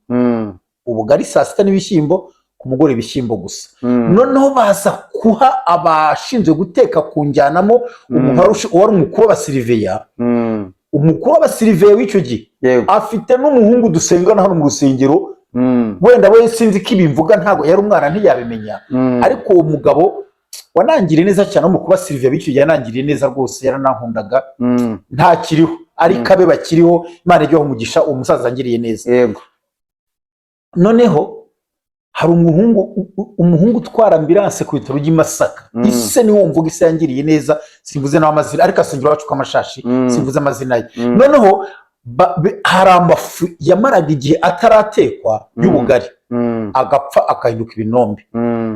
ubugari saa sita n'ibishyimbo ku mugoroba, ibishyimbo gusa. Noneho baza kuha abashinzwe guteka kunjyanamo umuntu wari umukuru w'abasiriveya. Umukuru w'abasiriveya w'icyo gihe afite n'umuhungu dusengana hano mu rusengero. Wenda we sinzi ko ibi mvuga, ntabwo yari umwana, ntiyabimenya. Ariko uwo mugabo wanangiriye neza cyane mu kuba siriveya b'icyo gihe, yanangiriye neza rwose, yaranankundaga. Ntakiriho. Ariko abe bakiriho, Imana ijye umugisha, uwo musaza angiriye neza. Noneho hari umuhungu utwara ambulance ku bitaro by'i Masaka. Ise niwo mvuga, ise yangiriye neza, simvuze nawe amazina, ariko asengera iwacu kw'amashashi. Simvuze amazina ye. Noneho hari amafu yamaraga igihe ataratekwa y'ubugari, agapfa agahinduka ibinombe.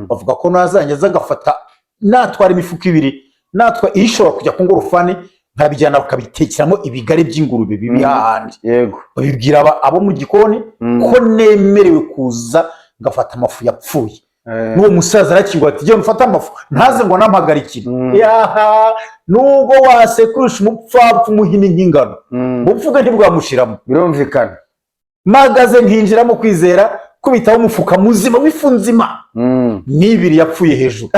Bavuga ko nazajya aza agafata, natwara imifuka ibiri, natwa ishobora kujya ku ngorofani, nkabijyana bakabitekeramo ibigari by'ingurube bibi hahandi. Babibwira abo mu gikoni ko nemerewe kuza ngafata amafu yapfuye. N'uwo musaza arakingura ati: "Genda ufate amafu," ntaze ngo anampagarikire. Yaha, nubwo wasekurisha umupfapfa umuhini nk'ingano, ubupfu bwe ntibwamushiramo. Birumvikana. Magaze nkinjiramo kwizera, kubitaho umufuka muzima w'ifu nzima n'ibiri yapfuye hejuru.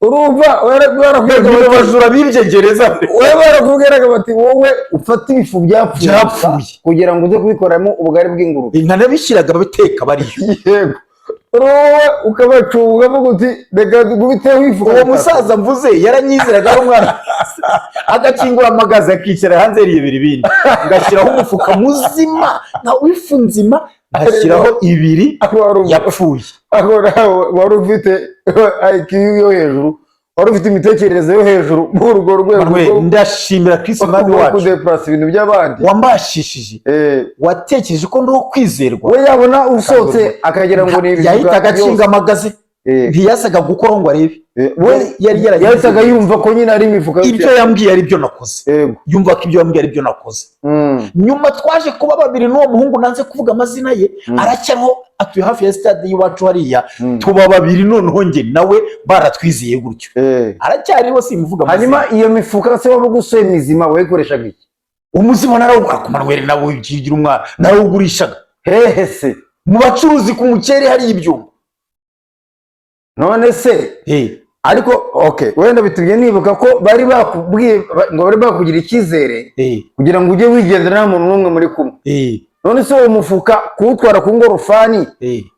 Urumva barakubwiraga Nibo bati bajura bibye gereza. Wowe barakubwiraga bati: "Wowe ufate ibifu byapfuye Byapfuye. kugira ngo uze kubikoramo ubugari bw'ingurube." Nkanabishyiraga babiteka bariyo. Yego, wowe ukabacunga ukavuga uti: "Reka gubiteho ifu." Uwo musaza mvuze yaranyizeraga, ari umwana, agakingura amagaze akicara hanze yirebera ibindi, ngashyiraho umufuka muzima nka w'ifu nzima, ngashyiraho ibiri yapfuye. Aho nawe wari ufite IQ yo hejuru, wari ufite imitekerereze yo hejuru muri urwo rwego Manuel, ndashimira Kristo Umwami rwo wacu kudepurasa ibintu by'abandi. wambashishije, watekereje ko ndiho kwizerwa. We yabona usohotse akagira ngo ni ibintu Yahitaga akinga amagaze, ntiyasaga gukoraho ngo arebe. We Yari yaragize yahitaga yumva ko nyine ari imifuka yose. Ibyo yambwiye ari byo nakoze. Yumva ko ibyo yambwiye ari byo nakoze. Nyuma twaje kuba babiri n'uwo muhungu nanze kuvuga amazina ye. Aracyariho, atuye hafi ya stade y'iwacu hariya. Tuba babiri noneho njye nawe, baratwizeye gutyo. Aracyariho, simuvuga amazina. Hanyuma iyo mifuka se waba ugusoye mizima wayikoreshaga iki? Umuzima narawugura ku Manuel, nawe ukigira umwana, narawugurishaga. Hehe se? Mu bacuruzi ku mukeri hari ibyuma. None se ariko okay, wenda bitumye nibuka ko bari bakubwiye ngo bari bakugira icyizere kugira ngo ujye wigendera nta muntu n'umwe muri kumwe. None se uwo mufuka kuwutwara ku ngorofani,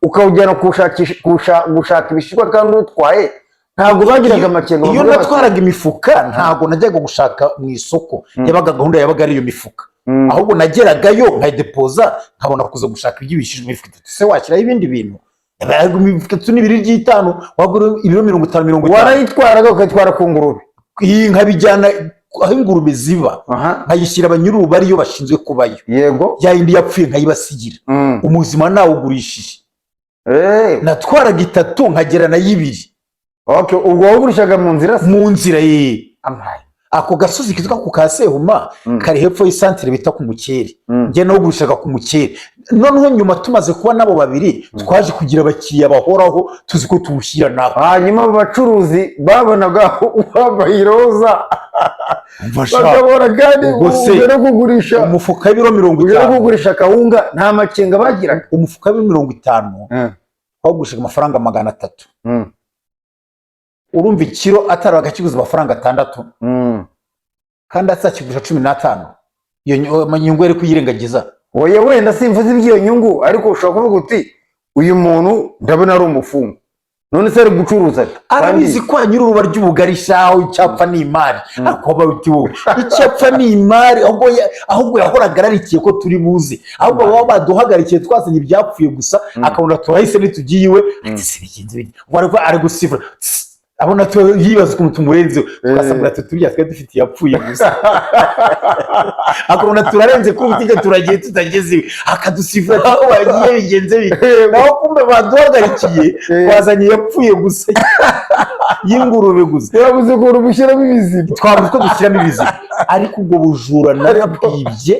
ukawujyana gushaka ibishishwa kandi utwaye, ntabwo bagiraga amakenga Iyo bavuga bati- natwaraga imifuka, ntabwo najyaga gushaka mu isoko. Yabaga gahunda yabaga ari iyo mifuka. Ahubwo nageragayo nkayidepoza, nkabona kuza gushaka iby'ibishishwa. Imifuka itatu se washyiraho ibindi bintu? Yabaga imifuka itatu n'ibiri ry'itanu, wagura ibiro 50, 50. Warayitwaraga ukayitwara ku ngurube? Iyi nkabijyana aho ingurube ziba, nkayishyira abanyururu ariyo bashinzwe kubayo. Ya yindi yapfuye nkayibasigira, umuzima nawugurishije. Natwaraga itatu nkagera nayo ibiri. Okay, ubwo wagurishaga mu nzira se? Mu nzira ye. Amaye. Ako gasozi kitwa ku Kasehuma, kari hepfo y'isantere bita ku Mukeri. Njye nawugurishaga ku Mukeri. Noneho nyuma tumaze kuba nabo babiri, twaje kugira abakiriya bahoraho, tuzi ko tuwushyira naho. Hanyuma abo bacuruzi babonaga wambaye iroza, bakabona kandi Ubwo se, uje no kugurisha umufuka w'ibiro mirongo uje no itanu kugurisha akawunga, nta makenga bagiraga? Umufuka w'ibiro 50 twawugurishaga amafaranga 300. Urumva ikiro atari bakakiguza amafaranga 6, kandi azakigurisha 15, iyo nyungu yari kuyirengagiza. Oya, wenda simvuze iby'iyo nyungu, ariko ushobora kuvuga uti: "Uyu muntu ndabona ari umufungo, none se ari gucuruza ate?" Arabizi ko nyir'uruba ry'ubugari shaho, icyapfa ni imari. Ariko waba uti wowe icyapfa ni imari, ahubwo yahoraga ararikiye ko turi buze, ahubwo baba baduhagarikiye twazanye ibyapfuye gusa, akabona turahise ntitugiye iwe, ati: "Se bigenze bite?" Ubwo ari gusifura. Tss, abona yibaza ukuntu tumurenze, tugasanga ati: "Turiya twari dufite yapfuye gusa." Akabona turarenze kuri butike, turagiye tutageze iwe, akadusifura ati: "Aho bagiye bigenze bite?" Naho kumbe baduhagarikiye twazanye yapfuye gusa y'ingurube gusa. Yabuze ukuntu mushyiramo ibizima. Twabuze uko dushyiramo ibizima, ariko ubwo bujura narabwibye.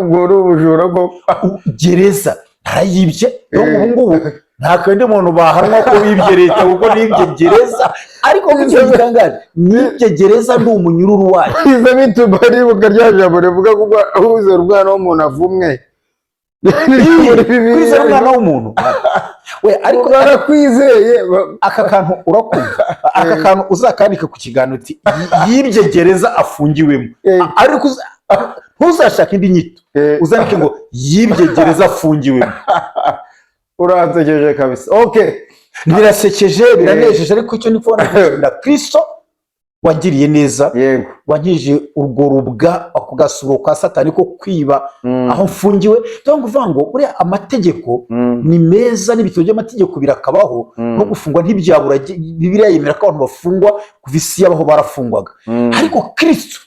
Ubwo ni ubujura koko. Gereza narayibye. Ubu ngubu nta kandi muntu bahanwa ko bibye leta, kuko nibye gereza. Ariko icyo gitangaje, nibye gereza ndi umunyururu wayo. Biza bituma nibuka rya jambo rivuga ko wizera umwana w'umuntu avumwe. Kwizera umwana w'umuntu we, ariko barakwizeye aka kantu urakumva, aka kantu uzakandika ku kiganiro uti: "Yibye gereza afungiwemo." Ariko ntuzashake indi nyito, uzandike ngo yibye gereza afungiwemo. Uransekeje kabisa, okay. Birasekeje, biranejeje, ariko icyo ndi kubona, gushimira Kristo Wangiriye neza, Yego. wankije urwo rubwa, ako gasuro ka Satani ko kwiba aho mfungiwe. Donc uvuga ngo buriya amategeko ni meza, n'ibitabo by'amategeko birakabaho, no gufungwa ntibyabura. Bibiliya yemera ko abantu bafungwa, kuva isi yabaho barafungwaga. Ariko Kristo,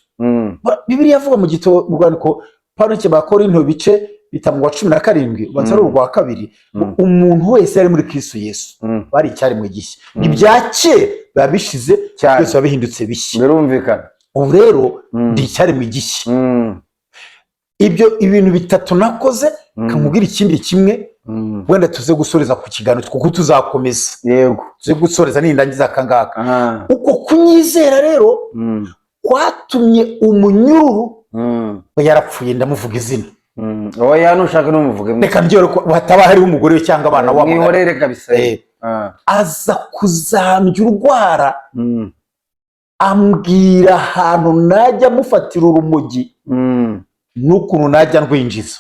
Bibiliya avuga mu gitabo, mu rwandiko Pawulo yandikiye Abakorinto, bice 5 urwa 17, ubanza ari urwa kabiri, ngo umuntu wese yari muri Kristo Yesu bari icyaremwe gishya, ibya kera biba bishize, byose biba bihindutse bishya. Birumvikana. Ubu rero ndi icyaremwe gishya. Ibyo ibintu bitatu nakoze. Kamubwira ikindi kimwe, wenda tuze gusoreza ku kiganiro, kuko tuzakomeza. Tuze gusoreza nindangiza aka ngaka. Uko kunyizera rero kwatumye umunyururu, yarapfuye, ndamuvuga izina. Oya, nushaka numuvuge. Reka mbyore ko hataba hariho umugore we cyangwa abana wamugana. Mwihorere kabisa. Aza kuzambya urwara, ambwira ahantu najya mufatira urumogi n'ukuntu najya ndwinjiza.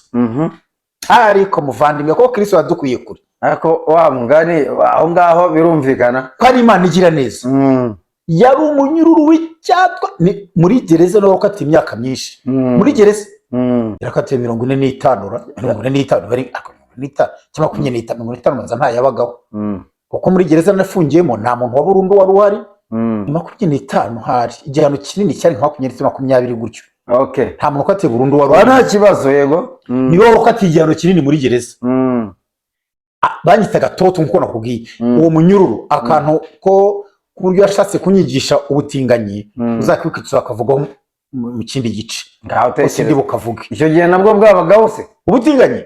Ariko muvandimwe, ko Kristo yadukwiye kure. Ariko wa mugani aho ngaho birumvikana. Ko ari Imana igira neza. Yari umunyururu w'icyatwa. Ni muri gereza nawe wakatiye imyaka myinshi. Muri gereza yarakatiye 45 ra, 45 bari, ariko 45 cyangwa 25, 50 banza ntayabagaho, kuko muri gereza nafungiyemo nta muntu wa burundu wari uhari. Ni 25, hari igihano kinini cyari nka 25, 20 gutyo. Nta muntu ukatiye burundu wari Wa, uhari. nta kibazo, yego. Niwe wari ukatiye igihano kinini muri gereza. Banyitaga Toto nkuko nakubwiye. Uwo munyururu, akantu ko ku buryo yashatse kunyigisha ubutinganyi, uzakwikitsa bakavugaho mu kindi gice. Ngaho Ko sindi tekereza. bukavuge. Icyo gihe nabwo bwabagaho se? Ubutinganyi?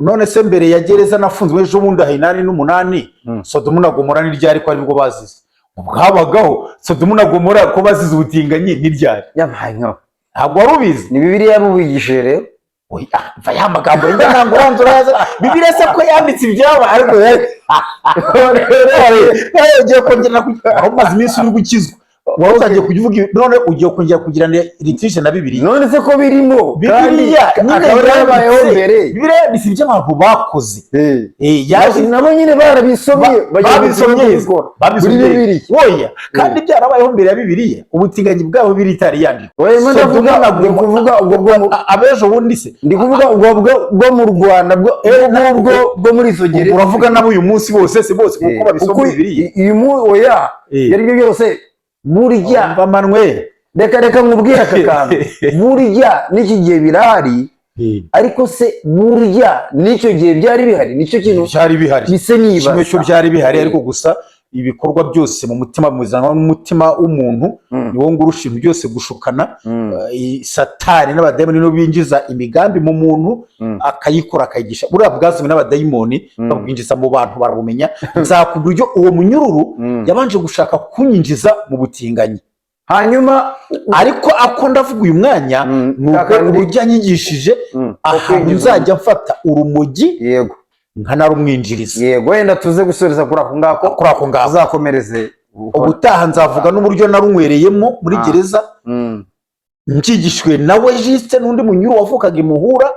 None se mbere ya gereza nafunzwe ejo bundi aha 88, Sodomu na Gomora ni ryari, ko aribwo bazize? Bwabagaho. Sodomu na Gomora ko bazize ubutinganyi ni ryari? Yampaye nkawe. Ntabwo wari ubizi? Ni Bibiliya yabubigishije rero. Oya, va ya magambo yenda ntabwo uranze uraza. Bibiliya se ko yanditse ibyaba, ariko ugiye kongera aho umaze iminsi uri gukizwa, wari utangiye kujya uvuga none ugiye kongera kugirana litige na Bibiliya. None se ko birimo kandi Bibiliya nyine akaba yarabayeho yanditse mbere. Bibiliya yanditse ibyo abantu bakoze. Nabo nyine barabisomye, bagiye babisomye kubikora. Babisomye. Muri Bibiliya. Oya, kandi byarabayeho mbere ya Bibiliya, ubutinganyi bwabo biri itari yandikwa. Oya, ndimo ndavuga, Sodoma na ndi Gomora. kuvuga ubwo bwo Abejo bundi se? Ndi kuvuga ubwo bwo mu Rwanda, bwo bwo bwo muri izo gereza. Uravuga nabo uyu munsi bose se, bose kuko babisoma Kuko muri Bibiliya. Uyu oya, ibyo ari byo byose burya Umva Manuel. Reka nkubwire aka kantu. Burya n'iki gihe birahari, ariko se burya n'icyo gihe byari bihari? Nicyo kintu Byari bihari. bise nibaza. Kimwe cyo byari bihari, ariko gusa ibikorwa byose mu mutima muzanwa n'umutima w'umuntu, ni wo ngo urusha ibintu byose gushukana. Satani n'abadayimoni nibo binjiza imigambi mu muntu, akayikora, akayigisha. Buriya bwazanywe n'abadayimoni, babwinjiza mu bantu barabumenya. Nzakubwira uburyo uwo munyururu yabanje gushaka kunyinjiza mu butinganyi. Hanyuma Ariko ako ndavuga uyu mwanya ni uko uburyo yanyigishije ahantu Kwinjiza. nzajya mfata urumogi nkanarumwinjiriza. Yego, wenda tuze gusoreza kuri ako ngako. Kuri ako ngako. Tuzakomereze. Ubutaha nzavuga n'uburyo narunywereyemo muri gereza, mbyigishijwe nawe Jisite n'undi munyuru wavukaga imuhura.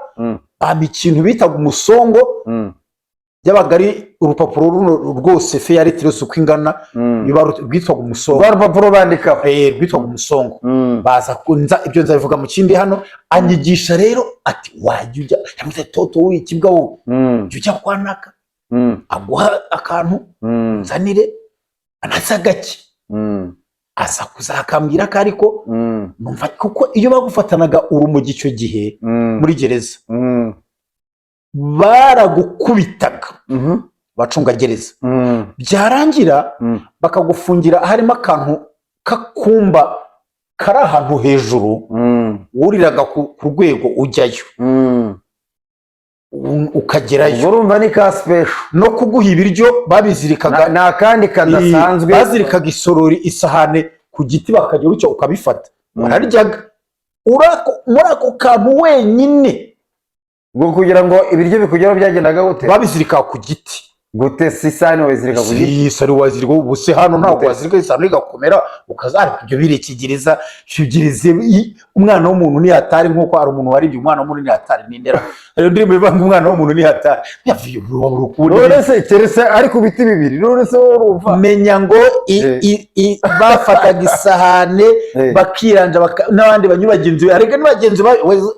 Bampa ikintu bitaga umusongo, byabaga ari urupapuro runo rwose, feyaritire uko ingana, rwitwaga umusongo. Rwa rupapuro bandikaho. Rwitwaga umusongo. Baza kunza ibyo nzabivuga mu kindi hano. Anyigisha rero ati wajya ujya, yavuze Toto uri ikibwa wowe, jya ujya kwa naka, aguha akantu, nzanire anasa gake. Aza kuzakambwira ko ariko numva kuko iyo bagufatanaga urumogi icyo gihe muri gereza, baragukubitaga abacungagereza, byarangira bakagufungira harimo akantu k'akumba kari ahantu hejuru, wuriraga ku rwego ujyayo, ukagerayo. Ubwo urumva ni ka special. No kuguha ibiryo babizirikaga Ni akandi kadasanzwe. Bazirikaga isorori, isahane ku giti, bakajya gutya ukabifata, wararyaga muri ako kantu wenyine. Ubwo kugira ngo ibiryo bikugeraho byagendaga gute? Babizirikaga ku giti. Gute si isahani wayizirika ku giti? Si isahani wazirika, ubu se hano ntabwo Gute? wazirika isahani igakomera ukaza. Ibyo birekigereza shigirize umwana w'umuntu ni hatari, nk'uko hari umuntu waribye umwana w'umuntu ni hatari n'indera. Hari indirimbo ivuga ngo umwana w'umuntu ni hatari. Yavuye urukundo. None se keretse ari ku biti bibiri, none se wowe urumva? Menya ngo bafataga isahane bakiranja n'abandi banywi bagenzi be, ariko ni bagenzi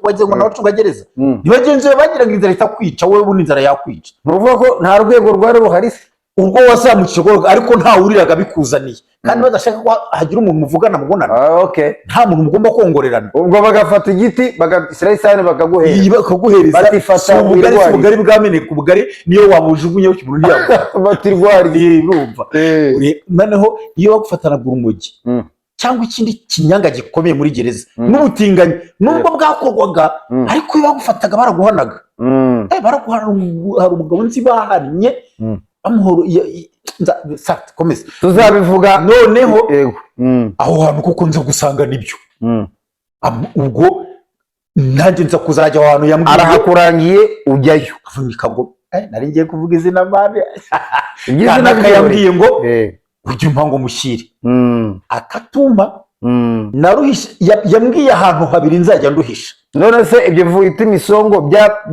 wagira ngo n'abacungagereza, ni bagenzi be bagiraga inzara itakwica wowe, ubundi inzara yakwica. Ni ukuvuga ko nta rwego rwari ruhari se? Ubwo wazamutse urwo, ariko ntawuriraga bikuzaniye, kandi badashaka ko hagira umuntu muvugana mubonana. Ah, okay. Nta muntu mugomba kongorerana. Ubwo bagafata igiti, bagashyiraho isahani, bakaguhera. Iyi bakaguhereza. Bati, fata Si ubugari, si wirwarize. ubugari bwameneka, ubugari niyo wabujugunyeho umuntu ntiyabona. Bati rwariye. Urumva? Noneho iyo bagufatanaga urumogi cyangwa ikindi kinyanga gikomeye muri gereza n'ubutinganyi, nubwo bwakorwaga, ariko iyo bagufataga baraguhanaga. Baraguhana. Hari umugabo nzi bahannye bamuhoro komeza. Tuzabivuga. Noneho Yego. aho hantu kuko nza gusanga nibyo. Ubwo nanjye nza kuzajya aho hantu yambwiye. Arahakurangiye ujyayo. Avunika ngo nari ngiye kuvuga izina mane. Iby'izina Kanaka byihoreye. yambwiye ngo ujye umpa ngo mushyire akatumpa. Naruhishe, yambwiye ahantu habiri nzajya nduhisha. None se ibyo wita imisongo,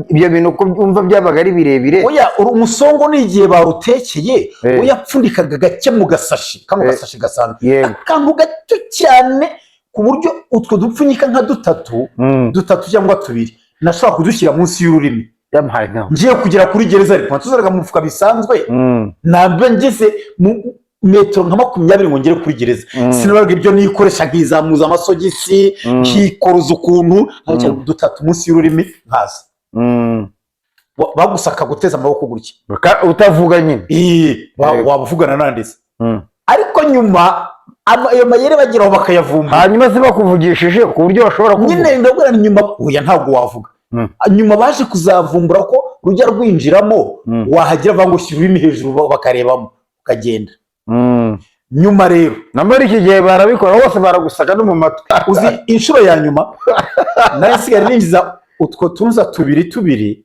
ibyo bintu ko umva byabaga ari birebire? Oya, umusongo ni igihe barutekeye. Uyapfundikaga gake mu gasashi kano, gasashi gasanzwe, akantu gato cyane ku buryo utwo dupfunyika nka dutatu, dutatu cyangwa tubiri, nashobora kudushyira munsi y'ururimi. Yamuhaye nkaho. Ngiye kugera kuri gereza, ariko ntuzaraga mu mufuka bisanzwe, ntabwo ngeze mu metero nka 20 ngo ngere kuri gereza. Sinabaga ibyo nikoresha, nkizamuza amasogisi, nkikoroza ukuntu, dutatu munsi y'ururimi nkaza. Bagusaka guteza amaboko gutya. Utavuga nyine. Waba uvugana nanditse. Ariko nyuma ayo mayeri bageraho bakayavumbura. Hanyuma se bakuvugishije ku buryo bashobora kuvuga? Nyine ndabwira ni nyuma, oya, ntabwo wavuga. Nyuma baje kuzavumbura ko rujya rwinjiramo, wahagera bavuga ngo shyira ururimi hejuru, bakarebamo ukagenda. Nyuma rero Na muri iki gihe barabikora bose, baragusaka no mu matwi. Uzi inshuro ya nyuma nari nsigaye ninjiza utwo tuza tubiri tubiri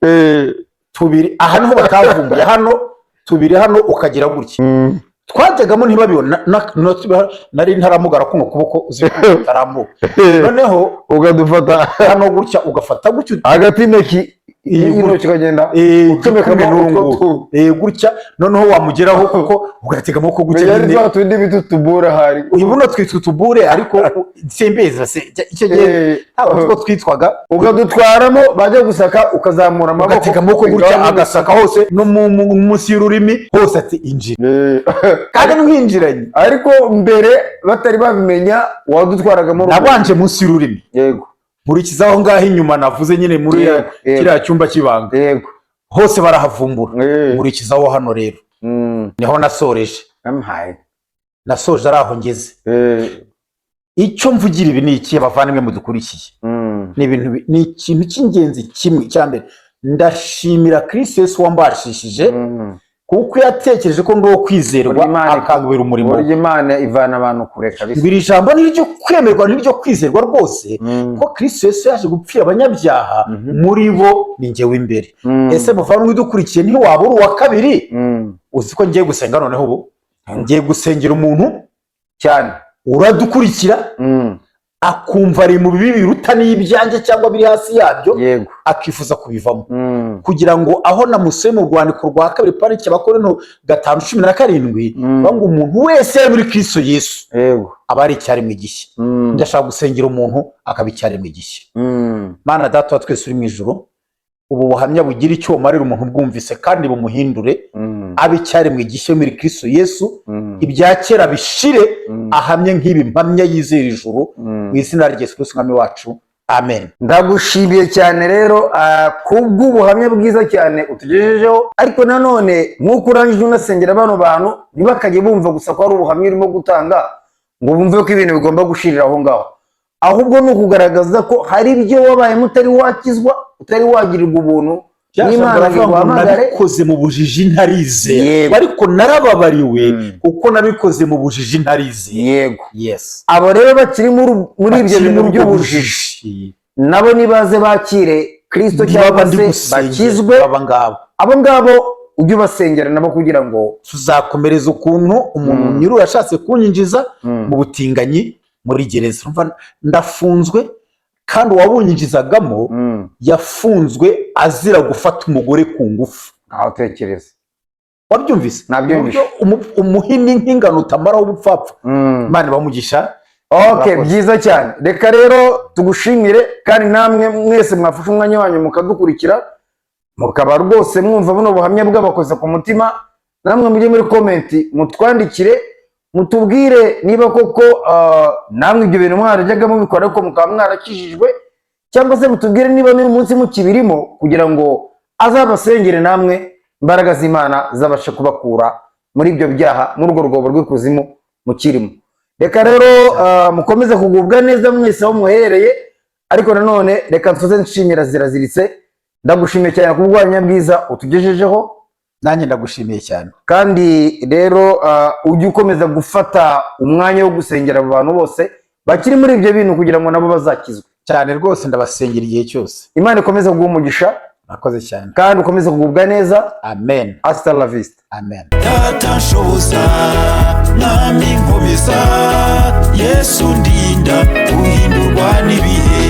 tubiri, aha niho batavumbuye, hano tubiri, hano ukagira gutya. Twajyagamo ntibabibona, nari ntaramugara kuno kuboko, uzi ko utarambuka, noneho ukadufata hano gutya, ugafata gutya hagati y'intoki, y'intoki ukagenda ucomekamo igikumwe utwo n'urunguru. Gutya, noneho wamugeraho kuko ugatega amaboko gutya Menya ari nyine. twa tundi bita utubura hari. Uyu buno twitwa utubure, ariko simbizi se icyo gihe ntabwo two twitwaga. Ukadutwaramo, bajya gusaka ukazamura amaboko. Ugatega amaboko gutya, agasaka hose no munsi y'ururimi hose, ati injira. Kandi nkwinjiranye. Ariko mbere batari babimenya wadutwaragamo urugo. Nabanje munsi y'ururimi, nkurikiza aho ngaho inyuma navuze nyine muri Yego, yego. kiriya cyumba cy'ibanga, hose barahavumbura. Nkurikizaho hano rero, niho nasoreje. Yamuhaye. Nasoje ari aho ngeze. Icyo mvugira ibi ni iki, abavandimwe mudukurikiye? Ni ibintu ni ikintu cy'ingenzi kimwe. Icya mbere, ndashimira Kristo Yesu wambashishije, kuko yatekereje ko ndi uwo kwizerwa, Burya Imana akangubira umurimo we. Burya Imana ivana abantu kure kabisa. Ngo iri jambo ni iryo kwemerwa n'iryo kwizerwa rwose, ko Kristo Yesu yaje gupfira abanyabyaha, muri bo ni njyewe imbere. Ese muvandimwe udukurikiye, ntiwaba uri uwa kabiri? Uzi ko ngiye gusenga noneho, ubu ngiye gusengera umuntu cyane uradukurikira, akumva ari mu bibi biruta n'ibyanjye cyangwa biri hasi yabyo, akifuza kubivamo, kugira ngo aho namusuye mu rwandiko rwa kabiri parike Abakorinto 5:17, bavuga ngo umuntu wese yari muri Kristo Yesu aba ari icyaremwe gishya. Ndashaka gusengera umuntu akaba icyaremwe gishya. Mana Data wa twese uri mu ijuru, ubu buhamya bugira icyo bumarira umuntu bwumvise kandi bumuhindure, abe icyaremwe gishya muri Kristo Yesu, ibya kera bishire, ahamye nk'ibi mpamya, yizera ijuru. Mu izina rya Yesu Kristo Umwami wacu, amen. Ndagushimiye cyane rero kubw'ubuhamya bwiza cyane utugejejeho. Ariko nanone nk'uko urangije unasengera bano bantu, ntibakajye bumva gusa ko ari ubuhamya urimo gutanga ngo bumve ko ibintu bigomba gushirira aho ngaho, ahubwo ni ukugaragaza ko hari ibyo wabayemo utari wakizwa, utari wagirirwa ubuntu n'Imana ngo iguhamagare. Nabikoze mu bujiji ntarizera, ariko narababariwe kuko nabikoze mu bujiji ntarizera. Yes. Abo rero bakiri muri ibyo Bakiri bintu muri ubwo by'ubujiji, bujiji, nabo nibaze bakire Kristo niba cyangwa ndi se gusengera bakizwe. aba ngaba. Abo ngabo. Ujye ubasengera nabo kugira ngo Tuzakomereza ukuntu umuntu nyiri yashatse kunyinjiza mu butinganyi muri gereza. Urumva, ndafunzwe kandi uwabunyinjizagamo yafunzwe azira gufata umugore ku ngufu. Aho tekereza. Wabyumvise? Nabyumvise. Uburyo umuhini nk'ingano utamaraho ubupfapfa. Imana ibamugisha. Okay. Murakoze. Byiza cyane. Reka rero tugushimire, kandi namwe mwese mwafashe umwanya wanyu mukadukurikira, mukaba rwose mwumva buno buhamya bw'abakoze ku mutima. Namwe mujye muri comment mutwandikire, mutubwire niba koko namwe ibyo bintu mwarajyaga mubikora ariko mukaba mwarakijijwe, cyangwa se mutubwire niba n'uyu munsi mukibirimo, kugira ngo azabasengere namwe imbaraga z'Imana zabashe kubakura muri ibyo byaha, muri urwo rwobo rw'ikuzimu mukirimo. Reka rero mukomeze kugubwa neza mwese aho muherereye. Ariko nanone reka nsoze nshimira Ziraziritse. Ndagushimiye cyane ku bwanya bwiza utugejejeho. Nanjye ndagushimiye cyane. Kandi rero ujye ukomeza gufata umwanya wo gusengera abo bantu bose bakiri muri ibyo bintu kugira ngo nabo bazakizwe. Cyane rwose, ndabasengera igihe cyose. Imana ikomeze kuguha umugisha. Murakoze cyane. Kandi ukomeze kugubwa neza. Amen. Hasta la vista. Amen. Data nshoboza, Mwami nkomeza, Yesu ndinda guhindurwa n'ibihe.